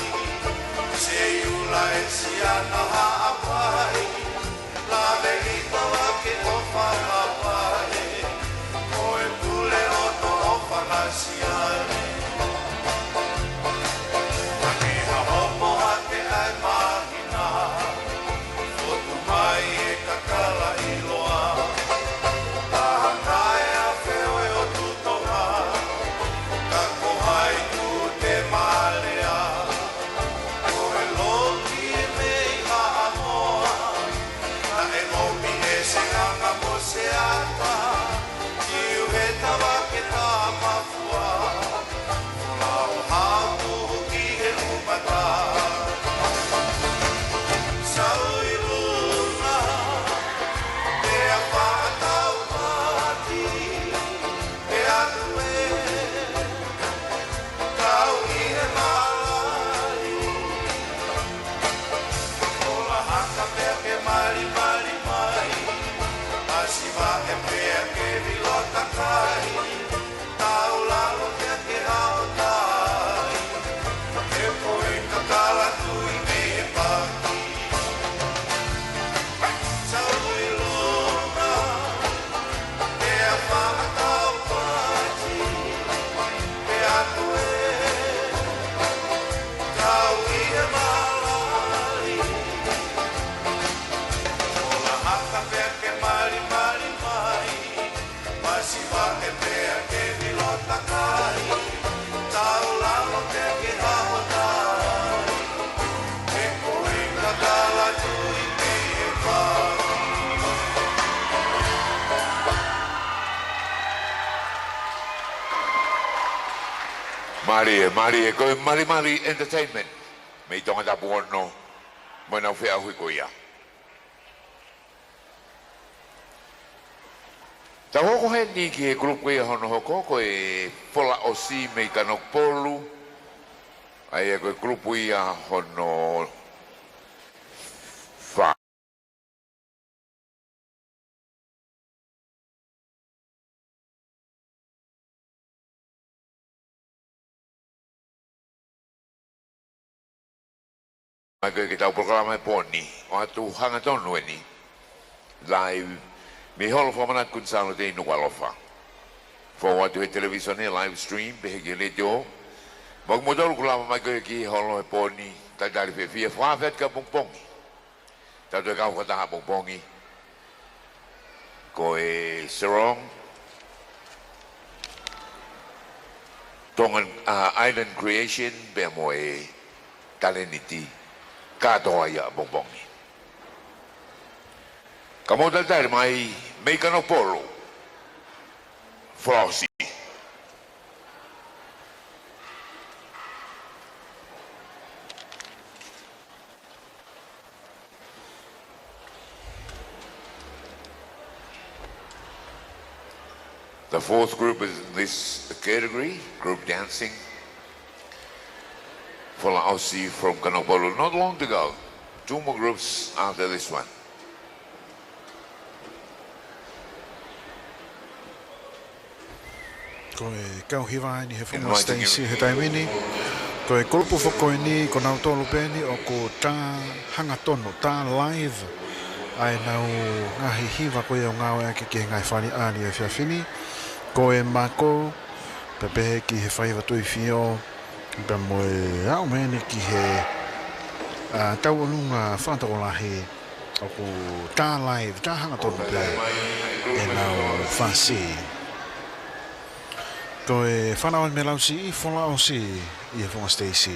Mālie, mālie, ko e Malimali Entertainment mei Tongatapu ono, mo ʻenau feʻauhi ko ia. Tau hoko heni ki he kulupu ia hono hoko, ko e Folaʻosi mei Kanokupolu, ʻa ia ko e kulupu ia hono fā. Mai ko ē ki heʻetau polokalama he pō ni, ʻoatu hangatonu eni, live, mei he Holo Fakamanatu Kuini Sālote ʻi Nukuʻalofa. Fou atu he televīsone, live stream, pehē ki he letiō. Mo kimoutolu kuo lava mai ko ē ki he holo he pō ni, talitali fiefia, fakaafe atu ki ʻapongipongi. Tau toe kau fakataha ʻapongipongi. Ko e Sarong, Tongan, uh, Island Creation, pea mo e Taleniti, kātoa ia ʻapongipongi. Ka mou talitali mai, mei Kanokupolu, Folaʻosi. The fourth group is in this category, group dancing. Folaʻosi from Kanokupolu. Not long to go. Two more groups after this one. Ko e kau hiva eni he foʻi siteisi he taimi ni. Ko e kulupu foki eni, ko nautolu pē eni ʻoku tā hangatonu, tā live ʻa ʻenau ngaahi hiva ko ia ʻoku ngāueʻaki ki he ngaahi fale ʻa e efiafi ni. Ko e Mako, pea pehē ki he Faiva Tuʻi Fio, pea mo e aʻu mai eni ki he, ā, Tauʻolunga Fakatokolahi, ʻoku tā live, tā hangatonu pē ʻenau fasi. Ko e fānau eni mei Lausiʻi, Folaʻosi ʻi he foʻi siteisi.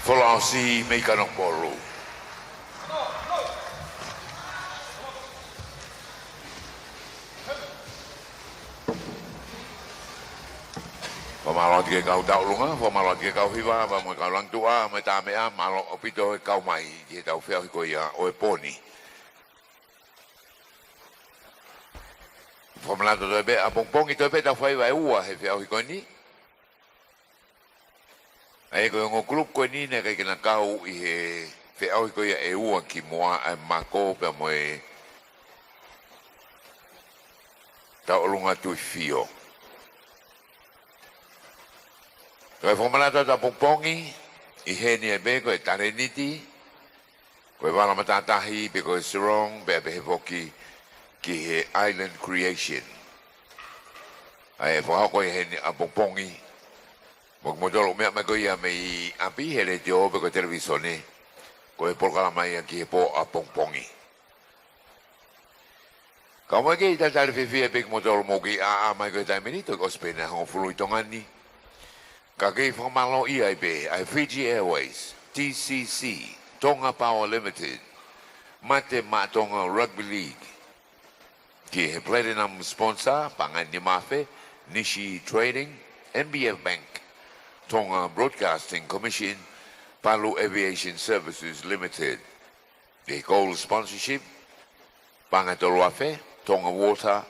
Folaʻosi mei Kanokupolu. Fakamālō atu ki he kau tauʻolunga, fakamālō atu ki he kau hiva, pea mo e kau langituʻa, mo e tā meʻa, mālō ʻaupito e kau mai ki heʻetau feʻauhi ko ia ʻo e pō ni. Fakamanatu atu pē, ʻapongipongi atu pē ʻetau faiva ʻe ua he feʻauhi ko eni. ʻA ia ko e ongo group ko eni naʻe ʻikai ke na kau ʻi he feʻauhi ko ia ʻe ua kimuʻa, ʻa e Mako pea mo e Tauʻolunga Tuʻifio. Ko e fakamanatu atu ʻapongipongi, ʻi heni ai pē ko e Taleniti, ko e Vala Matātahi, pea ko e Sarong, pea pehē foki ki he Island Creation. ʻA ia ʻe fakahoko ʻi heni ʻapongipongi, mo kimoutolu ʻoku meʻa mai ko ia mei ʻapi he letiō pe ko e televīsone, ko e polokalama ia ki he pō ʻapongipongi. Kae ʻumaʻā ke talitali fiefia pē kimoutolu ʻoku mou kei ʻā mai ko e taimi ni, toki ʻosi pē ʻa e hongofulu ʻi Tonga ni. Ka kei fakamālōʻia ai pē ʻa e Fiji Airways, T C C, Tonga Power Limited, Mate Maʻa Tonga Rugby League, ki he Platinum Sponsor, paʻanga ʻe nima afe, Nishi Trading, N B F Bank, Tonga Broadcasting Commission, Palu Aviation Services Limited, ki he Gold Sponsorship, paʻanga ʻe tolu afe, Tonga Water,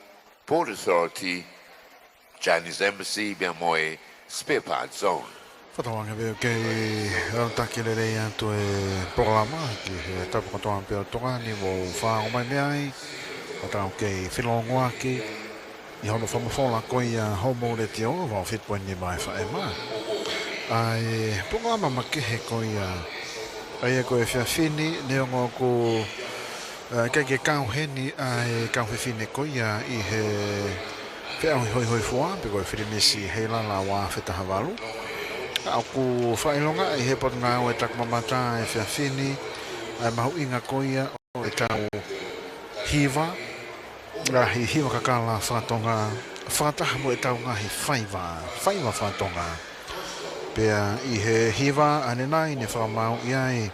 Port Authority, Chinese Embassy, pea mo e Spare Parts Zone. Fakatauange pē ʻoku kei ʻalu taki lelei atu e polokalama ki he tapu kotoa pē ʻo Tonga ni, mou fanongo mai mei ai, ʻo tau kei felongoaki ʻi hono fakamafola ko ia hoʻomou letiō, valu fitu poini nima F M. ʻA e polokalama makehe ko ia, ʻa ia ko e efiafi ni, neongo ʻoku ʻa, ʻikai ke kau heni ʻa e kau fefine ko ia ʻi he feʻauhi hoihoifua, pe ko e Filinisi Heilala ua afe taha valu. Ka ʻoku fakaʻilongaʻi ʻe he Potungāue Taku Mamata ʻa e efiafi ni, ʻa e mahuʻinga ko ia ʻo ʻetau hiva, ngaahi hiva kakala faka-Tonga, fakataha mo ʻetau ngaahi faiva, faiva faka-Tonga. Pea ʻi he hiva ʻanenai ne fakamāuʻi ai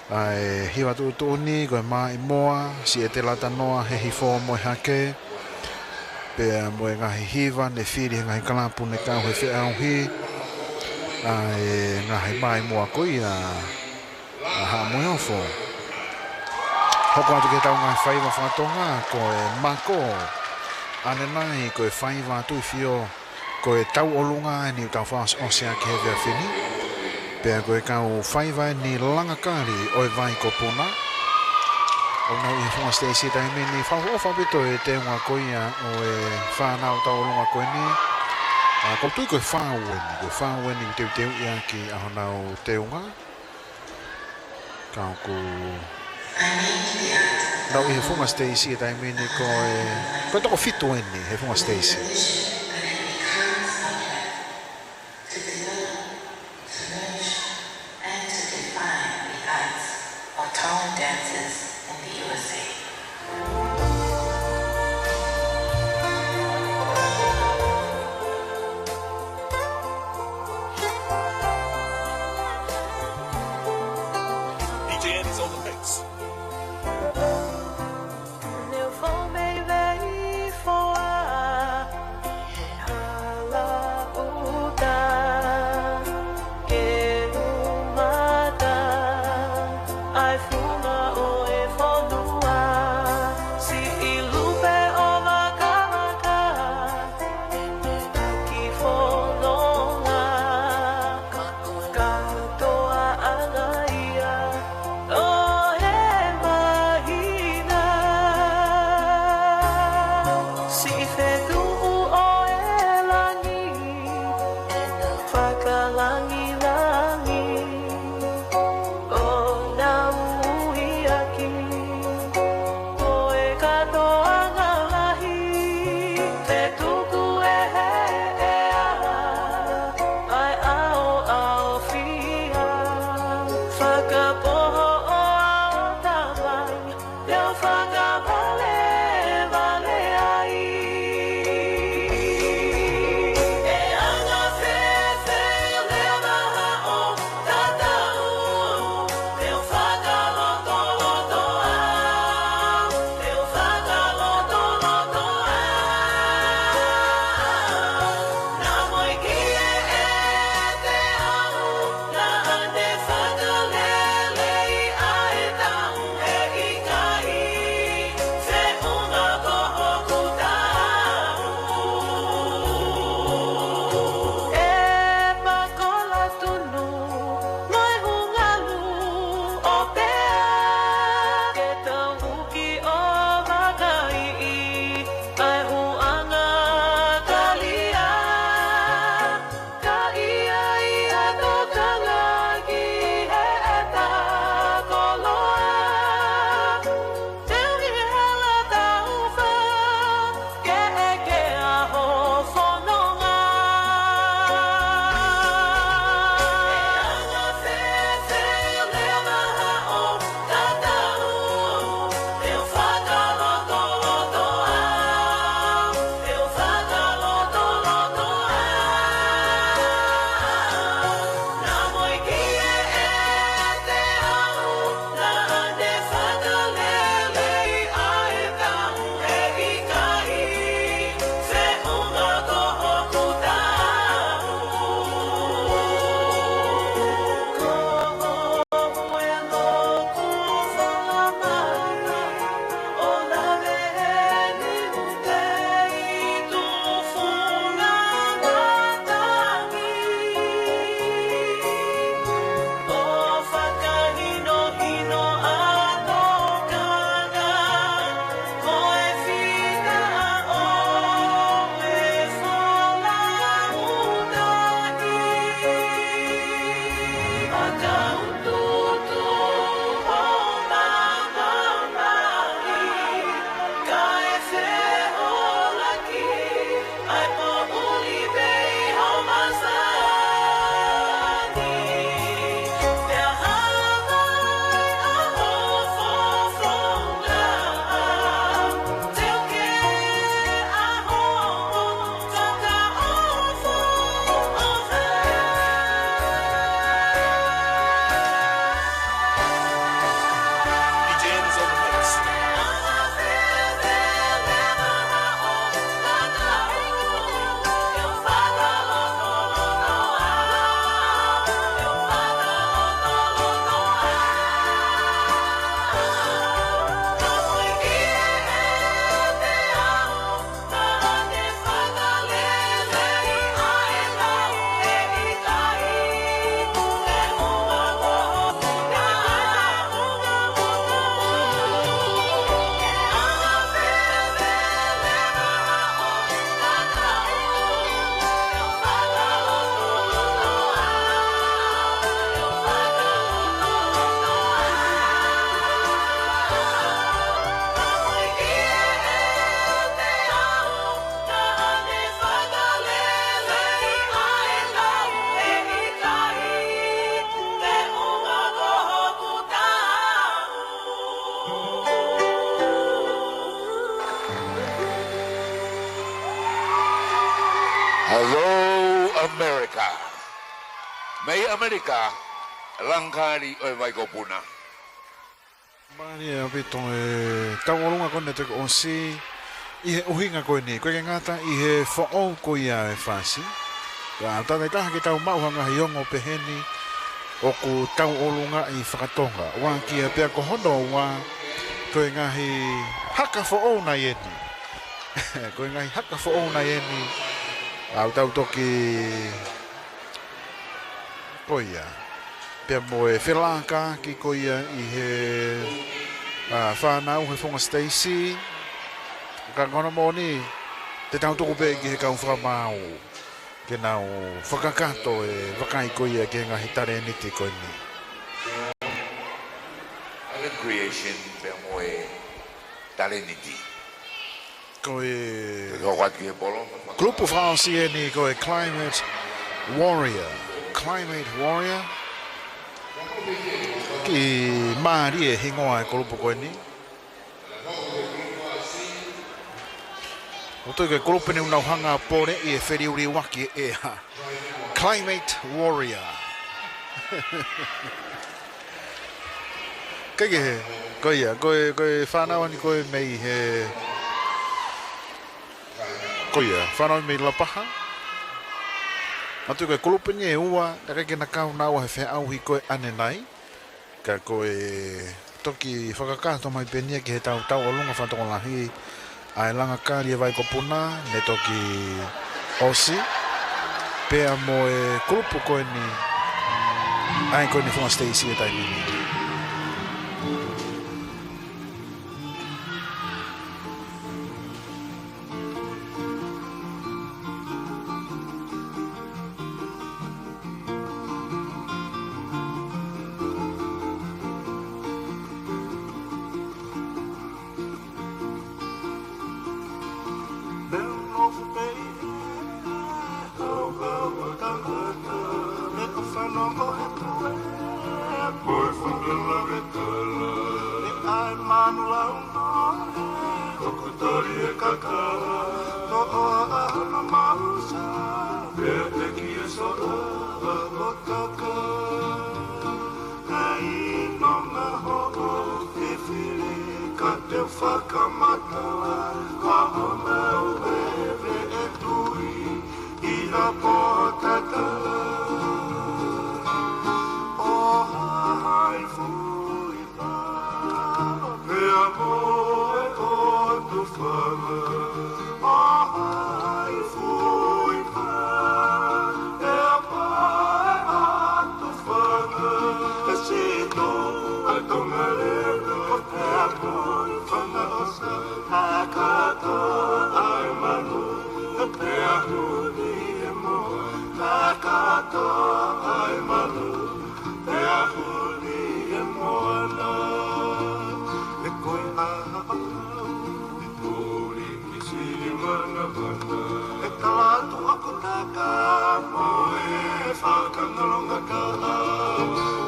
ʻa e hiva tuʻutuʻuni, ko e Maʻimoa, Siʻetela Tanoa, Hehifo mo e Hake. Pea mo e ngaahi hiva ne fili he ngaahi kalapu ne kau he feʻauhi, ʻa e ngaahi Maʻimoa ko ia ʻa Haʻa Moheofo. Hoko atu ki heʻetau ngaahi faiva faka-Tonga, ko e Mako ʻanenai, ko e faiva Tuʻifio, ko e tauʻolunga eni ʻoku tau fakaʻosiʻosi ʻaki he efiafi ni. Pea ko e kau faiva eni Langakali ʻo e Vai ko Puna. ʻOku nau ʻi he funga siteisi taimi ni, fakaʻofoʻofa ʻaupito e teunga ko ia ʻo e fānau tauʻolunga ko eni. ʻA, ʻoku ou tui ko e fau eni, ko e fau eni ʻoku teuteuʻi ʻaki ʻa honau teunga. Ka ʻoku nau ʻi he funga siteisi he taimi ni ko e, ko e toko fitu eni he funga siteisi. D J Andy's on the mix. Kātoa ʻana ia ʻo e māhina. Siʻi fetuʻu ʻo e langi, fakalāngilangi, ʻo nau ui ʻaki. Ko e kātoanga lahi, fetuku ʻe he ʻea, ʻa e ʻaoʻaofia, fakapoho ʻo ʻaotamai, leo fakavalevale ai. ʻE anga fēfē leva America. Mei ʻAmelika, Langakali ʻo e Vaikopuna. Mālie ʻaupito e tauʻolunga ko eni naʻe toki ʻosi ʻi he ʻuhinga ko eni, ʻikai ke ngata ʻi he foʻou ko ia e fasi. Ka ʻoku taʻetaha ke tau maʻu ha ngaahi ongo peheni ʻoku tauʻolungaʻi fakatonga. ʻUa kia pea ko hono ua, ko e ngaahi haka foʻou nai eni. Ko e ngaahi haka foʻou nai eni. ʻOku tau toki ko ia. Pea mo e felākaaki ko ia ʻi he, ʻa, fānau he funga siteisi. Ka ko hono moʻoni, te tau tuku pē ki he kau fakamaau ke nau fakakakato e vakai ko ia ki he ngaahi talēniti ko eni. Talent creation pea mo e talēniti. Ko e Ko e hoko atu ki he polo. Kulupu fakaʻosi eni ko e Climate Warrior. Climate Warrior. Kiʻi mālie hingoa e kulupu ko eni. ʻOku ou tui ko e kulupu ni ʻoku nau hanga ʻo poleʻi e feliuliuaki e ʻea. Climate Warrior. Kaikehe, ko ia, ko e, ko e fānau eni ko e mei he, ko ia, fānau mei Lapaha. ʻOku ou tui ko e kulupu ni ʻe ua, naʻe ʻikai ke na kau naua he feʻauhi ko ē ʻanenai. Ka ko e toki fakakakato mai pē eni ia ki he tau tauʻolunga fakatokolahi ʻa e Langakali ʻo e Vaikopuna, naʻe toki ʻosi. Pea mo e kulupu ko eni, ʻa ia ko eni funga siteisi he taimi ni. Kae ʻi nonga hoʻo fifili ka te fakamatala, ka ʻo mau veve e tui ʻi ha pōtatala. ʻO haʻi fui pā, pea mo e ʻotu fanga. ʻO haʻi fui pā, pea mo e ʻotu fanga. E sito ʻa Tonga leva, pea mo e fanga ʻosa. Kakato ai manu, pea huni e moa. Kakato ai manu, pea huni e moana. E koe ʻa au, e puli ki sili mana mana. E tala atu ʻoku taka mo e fakangalonga kala.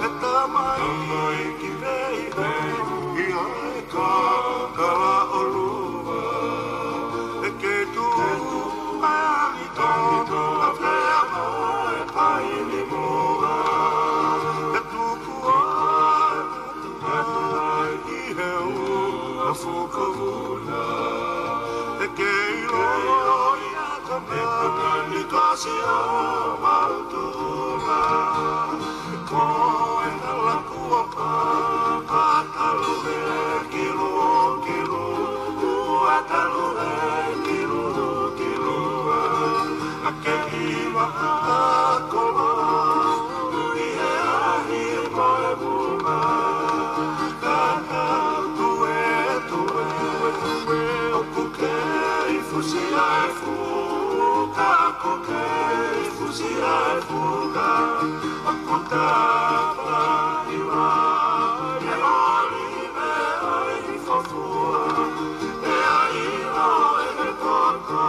E tamai, tamai ki vei vei, ʻi ai ka kala ʻolunga. E ke tu, ke tu, ʻa e ʻi tō, ʻa pea mo e paini moa. E tuku ai, ʻi he ua fuka vuna. E ke ʻilo ʻi a ka mea ka ni ka si a mautuva. Ko e hala kuo pā, pā talu e kilu, kilu, ua talu e kilu, kilu. A ke hiva a kolo, ui he ahi mo e vuma. Ka ka tue, tue, tue, ʻoku kei fusi ai fuka, ʻoku kei fusi ai fuka, ʻoku tapa iwa, e oli me ai fafua, e ai o e he poto,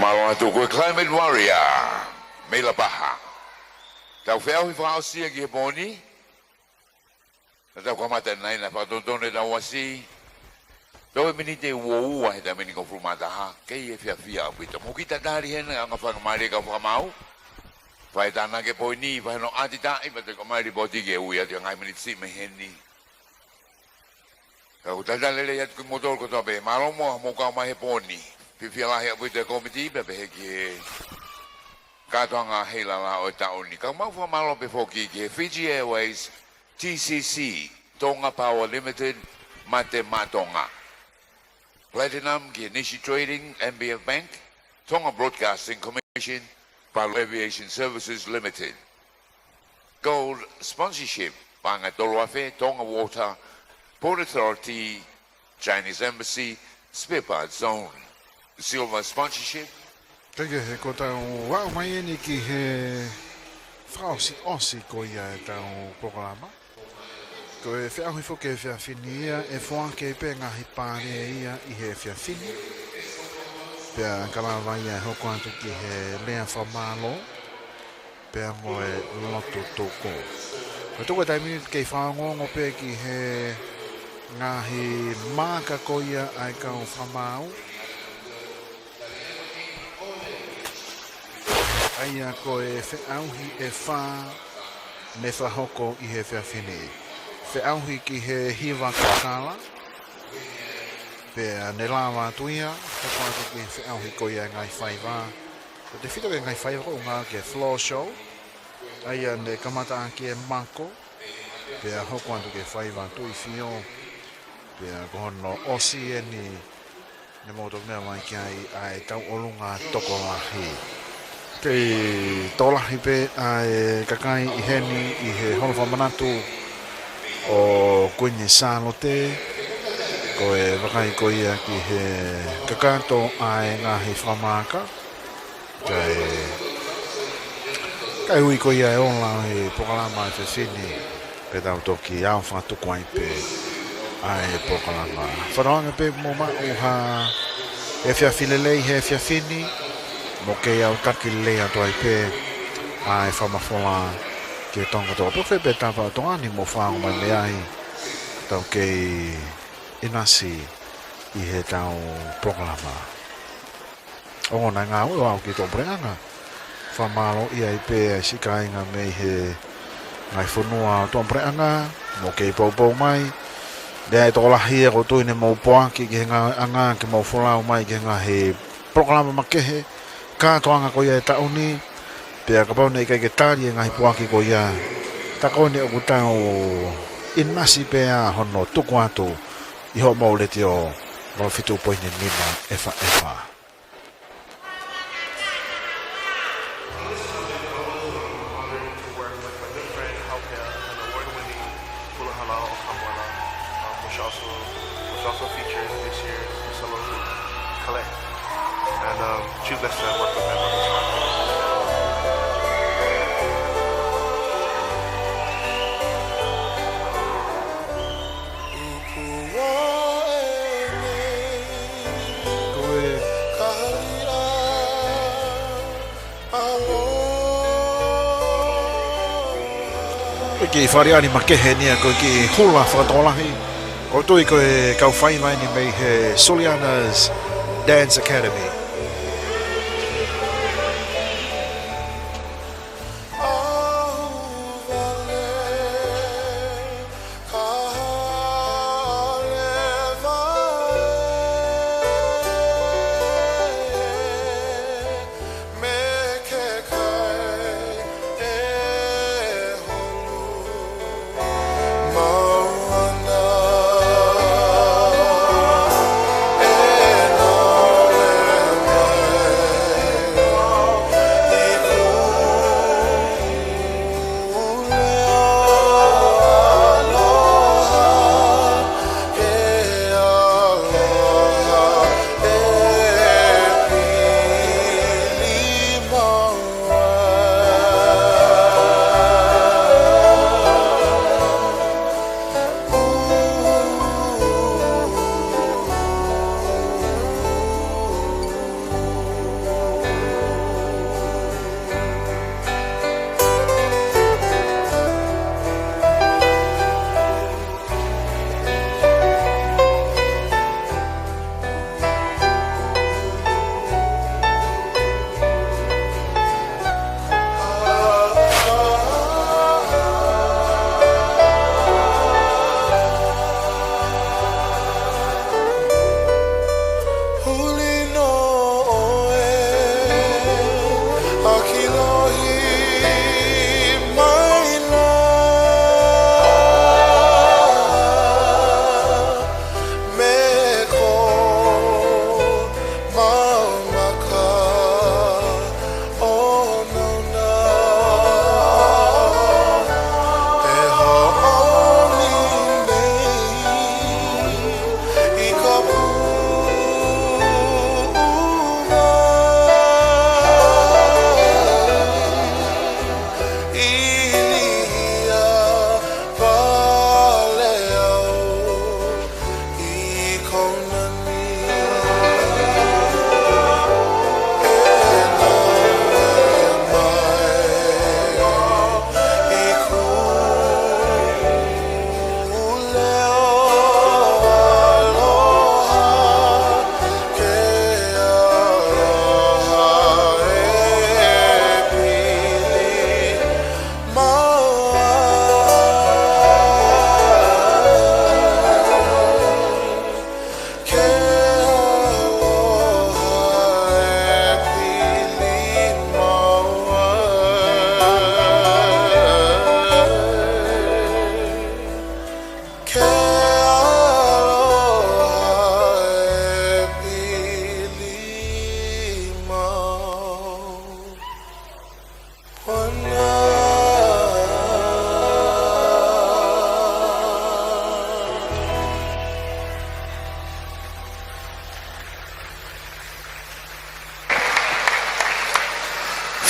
Mālō atu, ko e Climate Warrior mei Lapaha. Tau feʻauhi fakaʻosi ia ki he pō ni. Naʻa tau kamata ʻanenai, naʻe fakatonutonu ʻetau ʻasi. Tau ʻi he miniti ʻe ua ua he taimi ni, ko e hongofulu mā taha, kei fiefia ʻaupito. Mou kiʻi tatali heni, ʻa e ngaahi faingamālie ke fakamaau. Fai e tānaki e poini, fai hono ʻatitaʻi, pea te u ʻomai lipooti ke ui atu ʻi he ngaahi miniti siʻi mei heni. Ka ʻoku talitali lelei atu kimoutolu kotoa pē, mālō muʻa hoʻomou kau mai he pō ni. Fiefia lahi ʻaupito e kōmiti pea pehē ki he kātoanga heilala ʻo e taʻu ni. Ka mau fakamālō pē foki ki he Fiji Airways, T C C, Tonga Power Limited, Mate Maʻa Tonga. Platinum ki he Nishi Trading, M B F Bank, Tonga Broadcasting Commission, Palu Aviation Services Limited. Gold sponsorship, paʻanga ʻe tolu afe, Tonga Water, Port Authority, Chinese Embassy, Spare Parts Zone. Silver sponsorship. Kaikehe, ko ʻetau aʻu mai eni ki he fakaʻosiʻosi ko ia ʻetau polokalama. Ko e feʻauhi foki he efiafi ni ia, ʻe foaki pē ngaahi pale ia ʻi he efiafi ni. Pea ka lava ia ʻe hoko atu ki he lea fakamālō pea mo e lotu tuku. Ko e tuku e taimi ni ke kei fakaongoongo pē ki he ngaahi maaka ko ia ʻa e kau fakamaau. ʻA ia ko e feʻauhi ʻe fā ne fakahoko ʻi he efiafi ni. Feʻauhi ki he hiva kakala. Pea ne lava atu ia, hoko atu ki he feʻauhi ko ia e ngaahi faiva. Ko e tefito ki he ngaahi faiva ko e ʻuhinga ki he floor show. ʻA ia ne kamata ʻaki e mako. Pea hoko atu ki he faiva Tuʻi Fio. Pea ko hono ʻosi eni ne mou toki meʻa mai ki ai ʻa e tauʻolunga tokolahi. Kei tokolahi pē ʻa e kakai ʻi heni ʻi he holo fakamanatu ʻo Kuini Sālote. Ko e vakai ko ia ki he kakato ʻa e ngaahi fakamaaka. Kae, kae ui ko ia e ola ʻo e polokalama he efiafi ni, pea tau toki ʻalu fakatuku ai pē ʻa e polokalama. Fakatauange pē mou maʻu ha efiafi lelei he efiafi ni, mo kei ʻalu taki lelei atu ai pē ʻa e fakamafola ki he Tonga kotoa pē, pē tapa ʻo Tonga ni mo fanongo mai mei ai, tau kei ʻinasi ʻi heʻetau polokalama. Ongona e ngāue ʻo aʻu ki he toko puleʻanga. Fakamālō ai pē ʻa e siʻi kāinga mei he ngaahi fonua ʻo e toko puleʻanga, mou kei poupou mai. Lea e tokolahi ʻoku ou tui ne mou poaki ki he ngāueʻanga ke mou folau mai ki he ngaahi polokalama makehe, kātoanga ko ia e taʻu ni, pea kapau ne ʻikai ke tali e ngaahi poaki ko ia, tā ko eni ʻoku tau ʻinasi pē ʻa hono tuku atu ʻi hoʻomou letiō, valu fitu poini nima F M. Honored to work with my good friend Haupea, an award-winning hula halaʻau ʻo Kamoana, um, which also, which also features this year's Miss Aloha, Kalea. And, um, she's blessed to have worked with him on this project. Ko e Ko e kiʻi fale ʻaho ni makehe eni ia, ko e kiʻi hula fakatokolahi. ʻOku ou tui ko e kau faiva eni mei he Suliana's Dance Academy.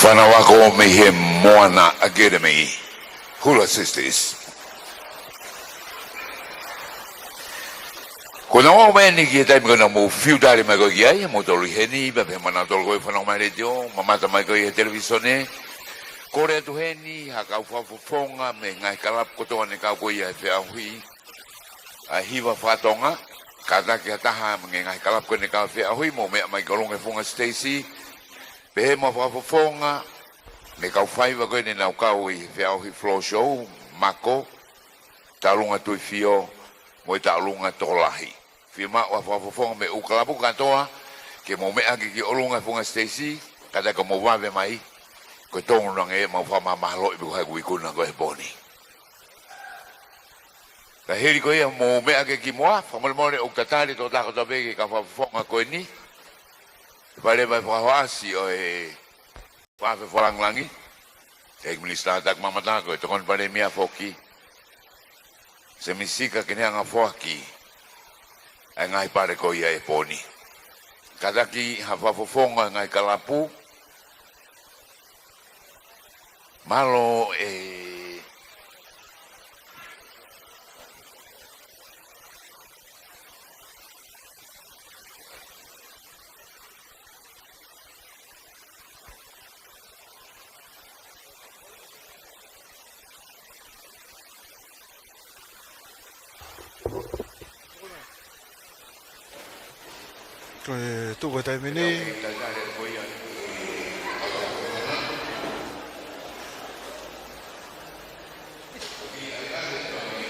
Fānau ako mei he Moana Academy, Hula Sisters. Ko ʻenau aʻu mai eni ki he taimi ko ē naʻa mou fiu tali mai ko ē ki ai, mou tolu ʻi heni, pea pehē mo kinautolu ko ē fanongo mai letiō, mamata mai ko ē he televīsone. Kole atu heni ha kau fakafofonga mei he ngaahi kalapu kotoa ne kau ko ia he feʻauhi ʻa e hiva faka-Tonga. Kātaki ha taha mei he ngaahi kalapu ko ē ne kau he feʻauhi, mou meʻa mai ki ʻolunga he funga siteisi. Pehē mo ha fakafofonga mei he kau faiva ko ē ne nau kau ʻi he feʻauhi floor show, Mako, Taʻolunga Tuʻifio, mo e Taʻolunga Tokolahi. Fiemaʻu ha fakafofonga mei he ʻū kalapu kātoa, ke mou meʻa hake ki ʻolunga he funga siteisi, kātaki mou vave mai, ko e tonu ange ʻemau fakamāmāloʻi pē ko hai ʻoku ikuna ko ē he pō ni. Ka hili ko ia mou meʻa hake ki muʻa, fakamolemole ʻoku tatali e tokotaha kotoa pē ki he kau fakafofonga ko eni. Fai leva e fakahoʻasi ʻo e Fakafeʻao Langilangi, ʻEiki Minisitā Takimamata, ko e Tokoni Palēmia foki, Sēmisi Sika, ke ne hanga ʻo foaki ʻa e ngaahi pale ko ia he pō ni. Kātaki ha fakafofonga ngaahi kalapu. Mālō e Ko e tuʻu ko e taimi ni.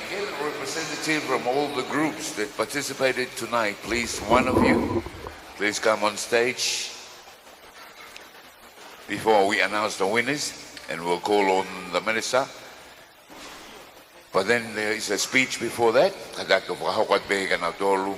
Get a representative from all the groups that participated tonight, please. One of you, please come on stage before we announce the winners, and we'll call on the minister. But then there is a speech before that. Kātaki fakahoko atu pē kinautolu.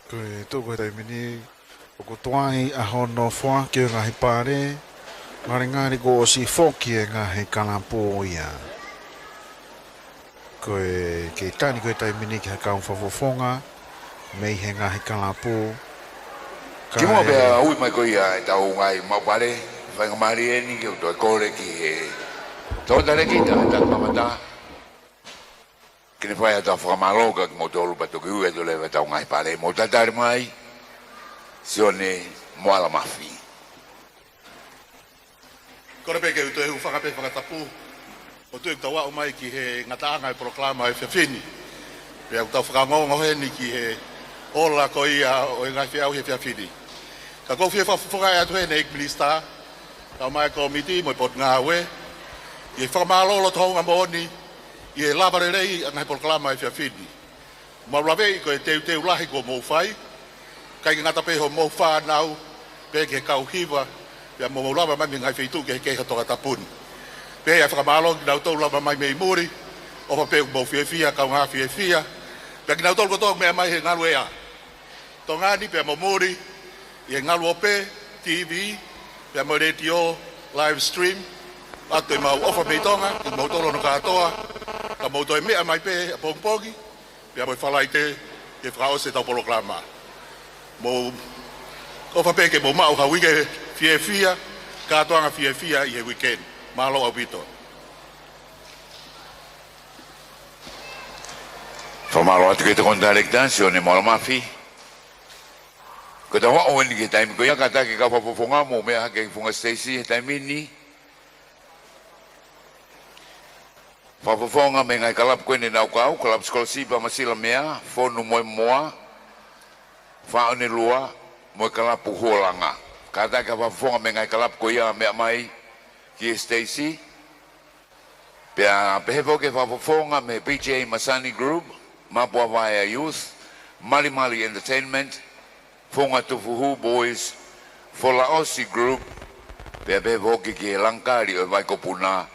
Ko e tuʻu ko e taimi ni, ʻoku tuai ʻa hono foaki ʻo e ngaahi pale, ngalingali kuo ʻosi foki e ngaahi kalapu ia. Ko e kei tali ko e taimi ni ki ha kau fakafofonga mei he ngaahi kalapu. Kimuʻa pea ui mai ko ia ʻetau ngaahi maʻu pale, faingamālie eni ke u toe kole ki he Toketā Lēkita Takimamata, ke ne fai ʻetau fakamālō kiate kimoutolu pea toki ui atu leva ʻetau ngaahi pale. Mou tatali mai, Sione Moalamafi. Kole pē ke u toe hūfanga pē he fakatapu. ʻOku ou tui ʻoku tau aʻu mai ki he ngataʻanga e polokalama he efiafi ni. Pea ʻoku tau fakaongoongo heni ki he ola ko ia ʻo e ngaahi feʻauhi he efiafi ni. Ka ʻoku ou fie fakafofongaʻi atu heni ʻEiki Minisitā, kae ʻumaʻā e kōmiti mo e potungāue, ʻi he fakamālō loto houngaʻia moʻoni, ʻi he lava lelei ʻa e ngaahi polokalama he efiafi ni. Mau laveʻi ko e teuteu lahi kuo mou fai, ʻikai ke ngata pē hoʻomou fānau, pea ki he kau hiva, pea mo hoʻomou lava mai mei he ngaahi feituʻu kehekehe ʻo Tongatapu ni. Pea ʻoku ou fakamālō kinautolu lava mai mei muli, ʻofa pē ʻoku mou fiefia, kaungā fiefia, pea kinautolu kotoa ʻoku meʻa mai he ngaluʻea Tonga ni pea mo muli, ʻi he ngaluope, T V, pea mo e letiō, live stream, ʻoatu ʻemau ʻofa mei Tonga kimoutolu hono kātoa, ka mou toe meʻa mai pē ʻapongipongi, pea mo e Falaite, ke fakaʻosi ʻetau polokalama. Mou ʻofa pē ke mou maʻu ha uike fiefia, kātoanga fiefia ʻi he weekend. Mālō ʻaupito. Fakamālō atu ki he Tokoni Director, Sione Moalamafi. Ko ʻetau aʻu eni ki he taimi ko ia, kātaki e kau fakafofonga mou meʻa hake ki he funga siteisi he taimi ni. Fakafofonga mei he ngaahi kalapu ko eni ne nau kau, kalapu sikolasipi ʻa Masila Mea, Fonu mo e Moa, Faʻone Lua, mo e kalapu Huolanga. Kātaki e fakafofonga mei he ngaahi kalapu ko ia meʻa mai ki he siteisi. Pea pehē foki e fakafofonga mei he P J Masani Group, Mapuavaea Youth, Malimali Entertainment, Fungatufuhu Boys, Folaʻosi Group, pea pehē foki ki he Langikali ʻo e Vaikopuna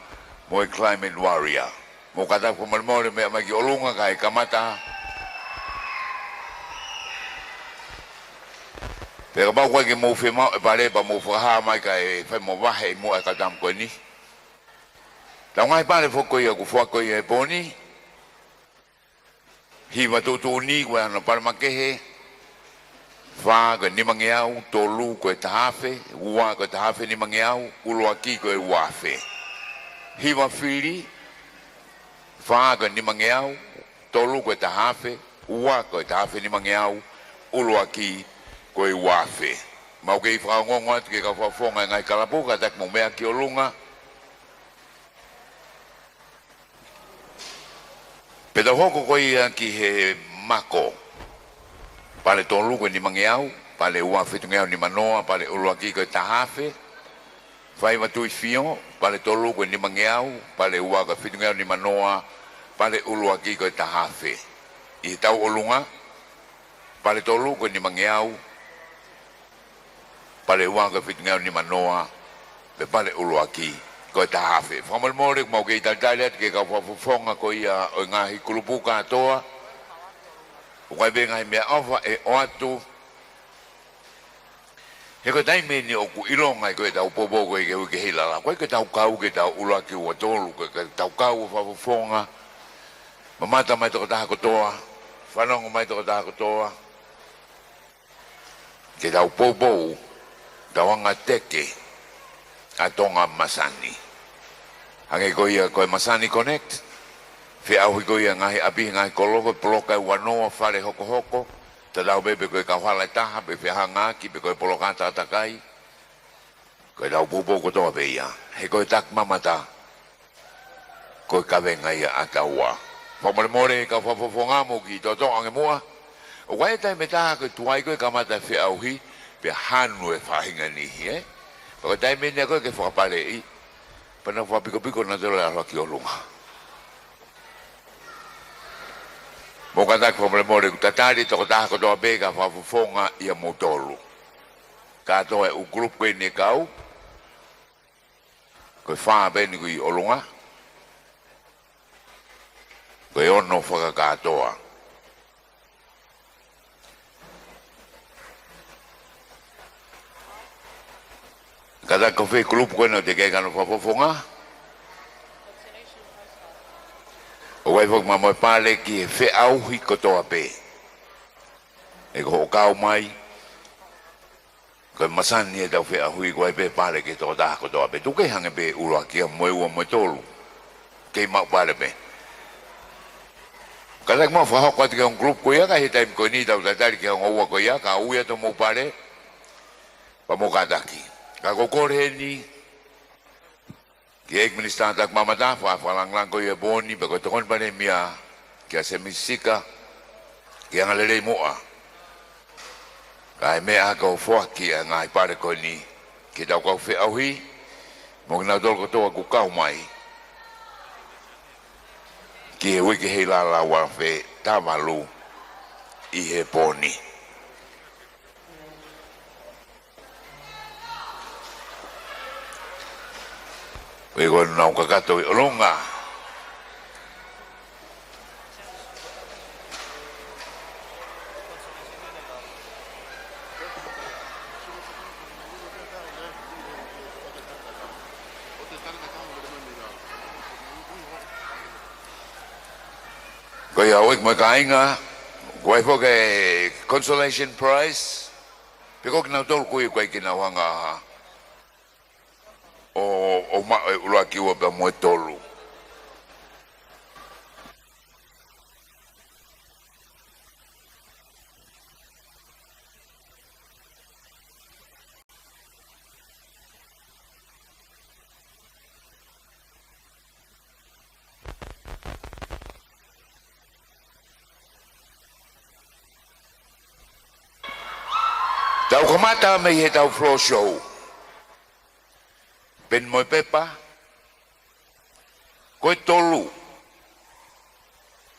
mo e Climate Warrior. Mou kātaki fakamolemole meʻa mai ki ʻolunga kae kamata Pea kapau ʻoku ʻikai ke mou fiemaʻu e pale pea mou fakahā mai kae fai mo vahe ʻi muʻa e kau tama ko eni. Tau ngaahi pale foki ko ia ʻoku foaki ko ia he pō ni. Hiva tuʻutuʻuni ko e hano pale makehe. Fā ko e nimangeau, tolu ko e taha afe, ua ko e taha afe nimangeau, ʻuluaki ko e ua afe. Hiva fili, fā ko e nimangeau, tolu ko e taha afe, ua ko e taha afe nimangeau, ʻuluaki ko e ua afe. Mau kei fakaongoongo atu ki he kau fakafofonga e ngaahi kalapu, kātaki mou meʻa ki ʻolunga. Pea tau hoko ko ia ki he mako. Pale tolu ko e nimangeau, pale ua fitungeau nimanoa, pale ʻuluaki ko e taha afe. Faiva Tuʻifio, pale tolu ko e nimangeau, pale ua ko e fitungeau nimanoa, pale ʻuluaki ko e taha afe. ʻI he tau ʻolunga, pale tolu ko e nimangeau, pale ua ko e fitungeau nimanoa, pea pale ʻuluaki ko e taha afe. Fakamolemole, ʻoku mau kei talitali atu ki he kau fakafofonga ko ia ʻo e ngaahi kulupu kātoa. ʻOku ʻi ai pē ngaahi meʻaʻofa ʻe ʻoatu. He ko e taimi eni ʻoku ʻilonga ai ko e tau poupou ko e ke uike hei lala. Ko e ke tau kau ke tau ʻuluaki ua tolu, ko e ke tau kau ʻo fakafofonga. Mamata mai tokotaha kotoa, fanongo mai tokotaha kotoa. Ke tau poupou, tau anga teke ʻa Tonga Masani. Hangē ko ia ko e Masani Connect, feʻauhi ko ia ngaahi ʻapi, ngaahi kolo, ko e poloka ʻe ua noa, fale hokohoko, tatau pē pe ko e kauhala ʻe taha, pe fehangaaki, pe ko e poloka takatakai. Ko e tau poupou kotoa pē ia, he ko e taki mamata, ko e kavenga ia ʻa taua. Fakamolemole kau fakafofonga, mou kiʻi toʻotoʻo ange muʻa. ʻOku ʻi ai e taimi ʻe taha ko e tuai ko e kamata e feʻauhi, pea hanu e faʻahinga niʻihi, ē? Pea ko e taimi eni ko e ke fakapaleʻi, pea nau fakapikopiko nautolu e ʻalu ki ʻolunga. Mou kātaki fakamolemole, ʻoku tatali tokotaha kotoa pē kau fakafofonga ʻia moutolu. Kātoa e ʻū group ko eni ʻe kau. Ko e fā pē eni ʻoku ʻi ʻolunga. Ko e ono fakakātoa. Kātaki ko fē kulupu ko ena ʻoku teʻeki ai ke nau fakafofonga. ʻOku ʻi ai foki mo e pale ki he feʻauhi kotoa pē. ʻE ko hoʻo kau mai. Ko e masani e tau feʻauhi, ʻoku ʻi ai pē pale ki he tokotaha kotoa pē. Tuku kehe ange pē ʻuluaki ia mo e ua mo e tolu. Kei maʻu pale pē. Kātaki mou fakahoko atu ki he ongo group ko ia, ka ʻi he taimi ko eni tau tatali ki he ongo ua ko ia, ka ui atu mou pale. Pea mou kātaki. Ka ʻoku ou kole heni ki he ʻEiki Minisitā Taki Mamata, fakafakalāngilangi ko ia e pō ni, pea ko e Tokoni Palēmia, kia Sēmisi Sika, ke angalelei muʻa. Kae meʻa ke foaki e ngaahi pale ko eni ki he tau kau feʻauhi, mo kinautolu kotoa ʻoku kau mai ki he uike hei lala ua afe taha valu ʻi he pō ni. Ko e ko ena ʻoku kakato ʻi ʻolunga. Ko ia ʻoku ʻi ai mo e kāinga, ʻoku ʻi ai foki e consolation prize, pe ko kinautolu ko ia ʻoku ʻikai ke nau hanga ʻo, ʻo maʻu e ʻuluaki, ua pea mo e tolu. Tau kamata mei he tau floor show. Peni mo e pepa. Ko e tolu.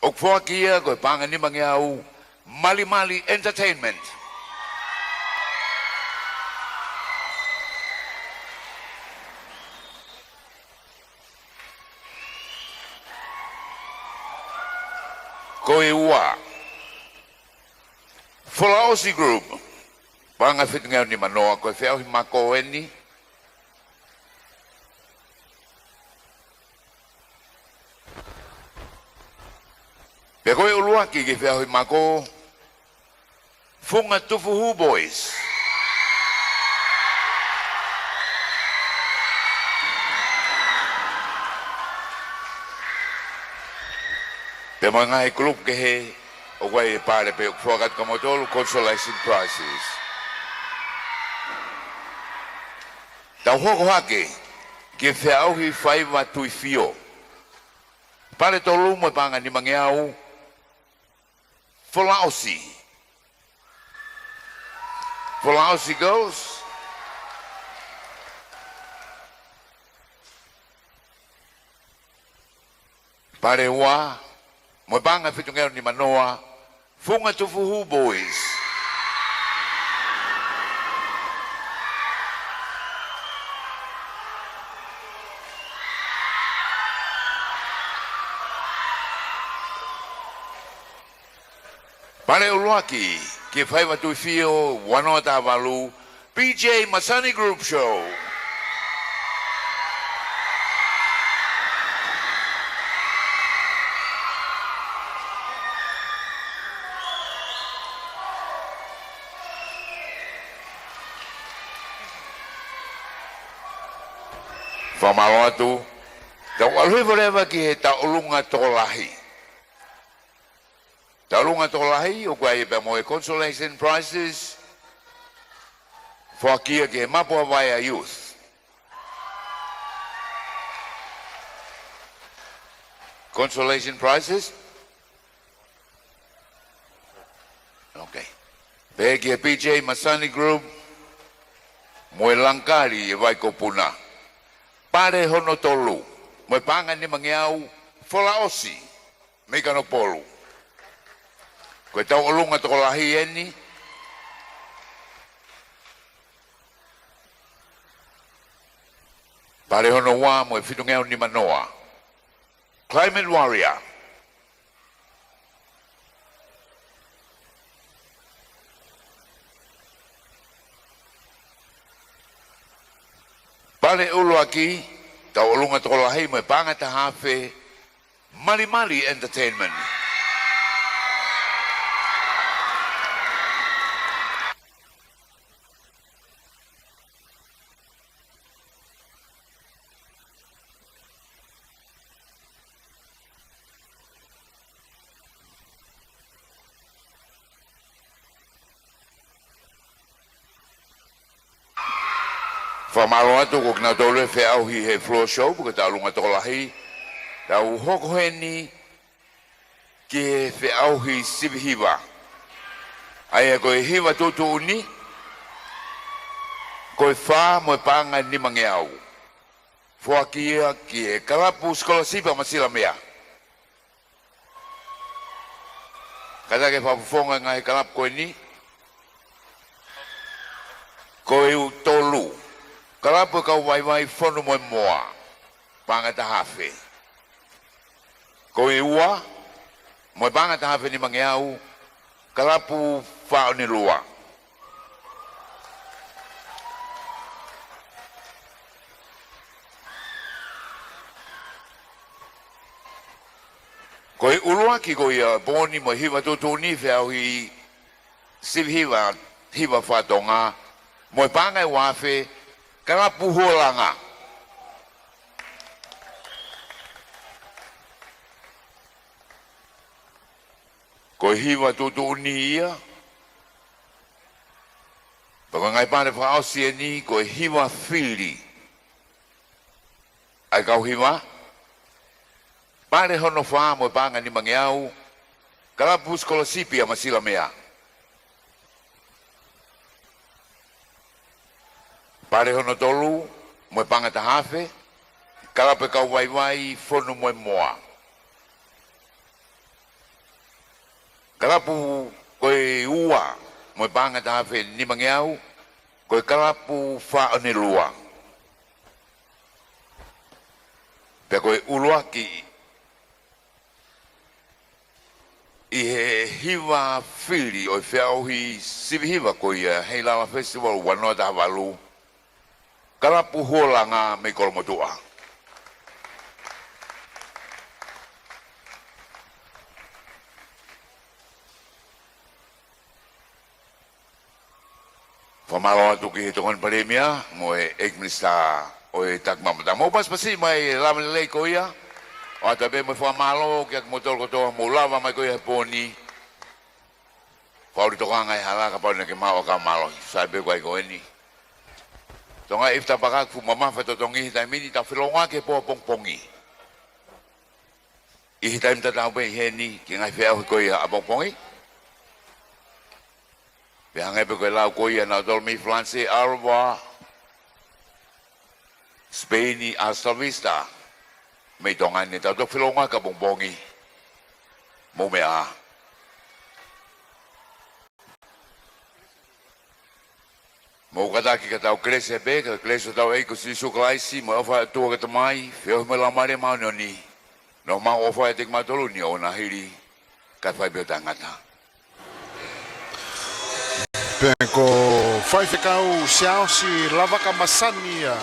ʻOku foaki ia ko e paʻanga ʻe nimangeau, Malimali Entertainment. Ko e ua, Folaosi Group. Paʻanga fitungeau nimanoa, ko e feʻauhi mako eni. Pea ko e ʻuluaki ki he feʻauhi mako, Funga Tufuhu Boys. Pea mo e ngaahi kulupu kehe, ʻoku ʻi ai e pale pē ʻoku foaki atu kia moutolu, consolation prizes. Tau hoko hake ki he feʻauhi faiva tuifio. Pale tolu mo e paʻanga nimangeau, Folaʻosi. Folaʻosi Girls. Pale ua, mo e paʻanga fitungeau nimanoa, Funga Tufuhu Boys. Pale ʻuluaki, ki he faiva tuifio, ua noa taha valu, P J Masani Group Show. Fakamālō atu. Tau ʻalu hifo leva ki he tauʻolunga tokolahi. Tauʻolunga tokolahi, ʻoku ʻi ai pē mo e consolation prizes. Foaki ia ki he Mapu ʻa Vaea Youth. Consolation prizes. Okay. Pehē ki he P J Masani Group, mo e Langikali ʻi Vaikopuna. Pale hono tolu, mo e paʻanga nimangeau, Folaʻosi mei Kanokupolu. Ko e tauʻolunga tokolahi eni. Pale hono ua mo e fitungeau nimanoa, Climate Warrior. Pale ʻuluaki, tauʻolunga tokolahi mo e paʻanga taha afe, Malimali Entertainment. Fakamālō atu ko kinautolu e feʻauhi he floor show, pe ko e tauʻolunga tokolahi. Tau hoko heni ki he feʻauhi sivi hiva. ʻA ia ko e hiva tuʻutuʻuni, ko e fā mo e paʻanga nimangeau. Foaki ia ki he kalapu Scholarship ʻa Masilamea. Kātaki e fakafofonga e ngaahi kalapu ko eni. Ko e ʻū tolu, kalapu e kau vaivai Fonu mo e Moa, paʻanga taha afe. Ko e ua, mo e paʻanga taha afe nimangeau, kalapu Faʻonelua. Ko e ʻuluaki ko ia pō ni mo e hiva tuʻutuʻuni feʻauhi sivi hiva, hiva faka-Tonga, mo e paʻanga ʻe ua afe, kalapu Hualanga. Ko e hiva tuʻutuʻuni ia. Pea ko e ngaahi pale fakaʻosi eni, ko e hiva fili ʻa e kau hiva. Pale hono fā mo e paʻanga nimangeau, kalapu Scholarship ʻa Masilamea. Pale hono tolu mo e paʻanga taha afe, kalapu e kau vaivai Fonu mo e Moa. Kalapu ko e ua mo e paʻanga taha afe nimangeau, ko e kalapu Faʻonelua. Pea ko e ʻuluaki ʻi he e hiva fili ʻo e feʻauhi sivi hiva ko ia Heilala Festival ua noa taha valu, Kalapu Huolanga mei Kolomotuʻa. Fakamālō atu ki he Tokoni Palēmia mo e ʻEiki Minisitā ʻo e Taki Maʻumaʻa. Mou pasipasi mai e lava lelei ko ia. ʻOatu pē mo e fakamālō kiate kimoutolu kotoa mou lava mai ko ia he pō ni. Fakaʻuli tokanga e hala kapau naʻa ke maʻu ʻa e kau mālohi. Sai pē ko ai ko eni. Tonga if tapaka fu mamafa totongi he taimi ni, tau felongoaki he pō pongipongi. ʻI he taimi tatau pē ʻi heni ki he ngaahi feʻauhi ko ia ʻapongipongi. Pea hangē pē ko e lau ko ia ʻa nautolu mei Falanse, au revoir. Sipeini, hasta la vista. Mei Tonga ni, tau toki felongoaki ʻapongipongi. Mou meʻa ā. Mou kātaki ka tau kelesi pē, ka kelesi ʻa hotau ʻEiki ko Sīsū Kalaisi, mo e ʻofa ʻa e ʻOtua ko e Tamai, feohi mo e Laumālie Māʻoniʻoni, noa mau ʻofa ʻiate kimautolu ni ʻo nahiri, kae fai pē ʻo taʻengata. Pea ko Faifekau Siaosi Lavaka Masani ia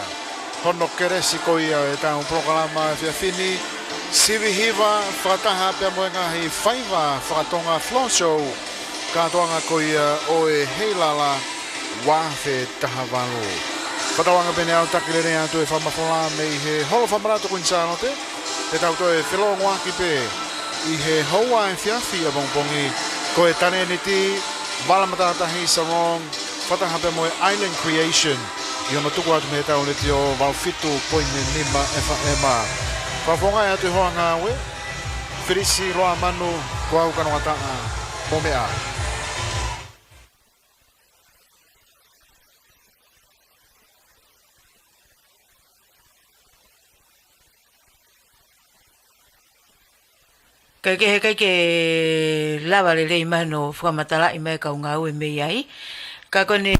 hono kelesi ko ia ʻetau polokalama efiafi ni, sivi hiva fakataha pea mo e ngaahi faiva faka-Tonga floor show, kātoanga ko ia ʻo e Heilala ua afe taha valu. Fakatauange pē naʻe ʻalu taki lelei atu e fakamafola mei he Holo Fakamanatu Kuini Sālote, te tau toe felongoaki pē ʻi he houa efiafi ʻapongipongi, ko e talēniti Vala Matātahi Sarong, fakataha pea mo e Island Creation, ʻi hono tuku atu mei he tau Letiō valu fitu poini nima F M. Fakafofongaʻi atu e hoa ngāue, Felisi Loamanu, ko au Kanongataʻa, mou meʻa ā. Kae kehe, ʻikai ke lava lelei mai hono fakamatalaʻi mai e kau ngāue mei ai. Ka ko ʻene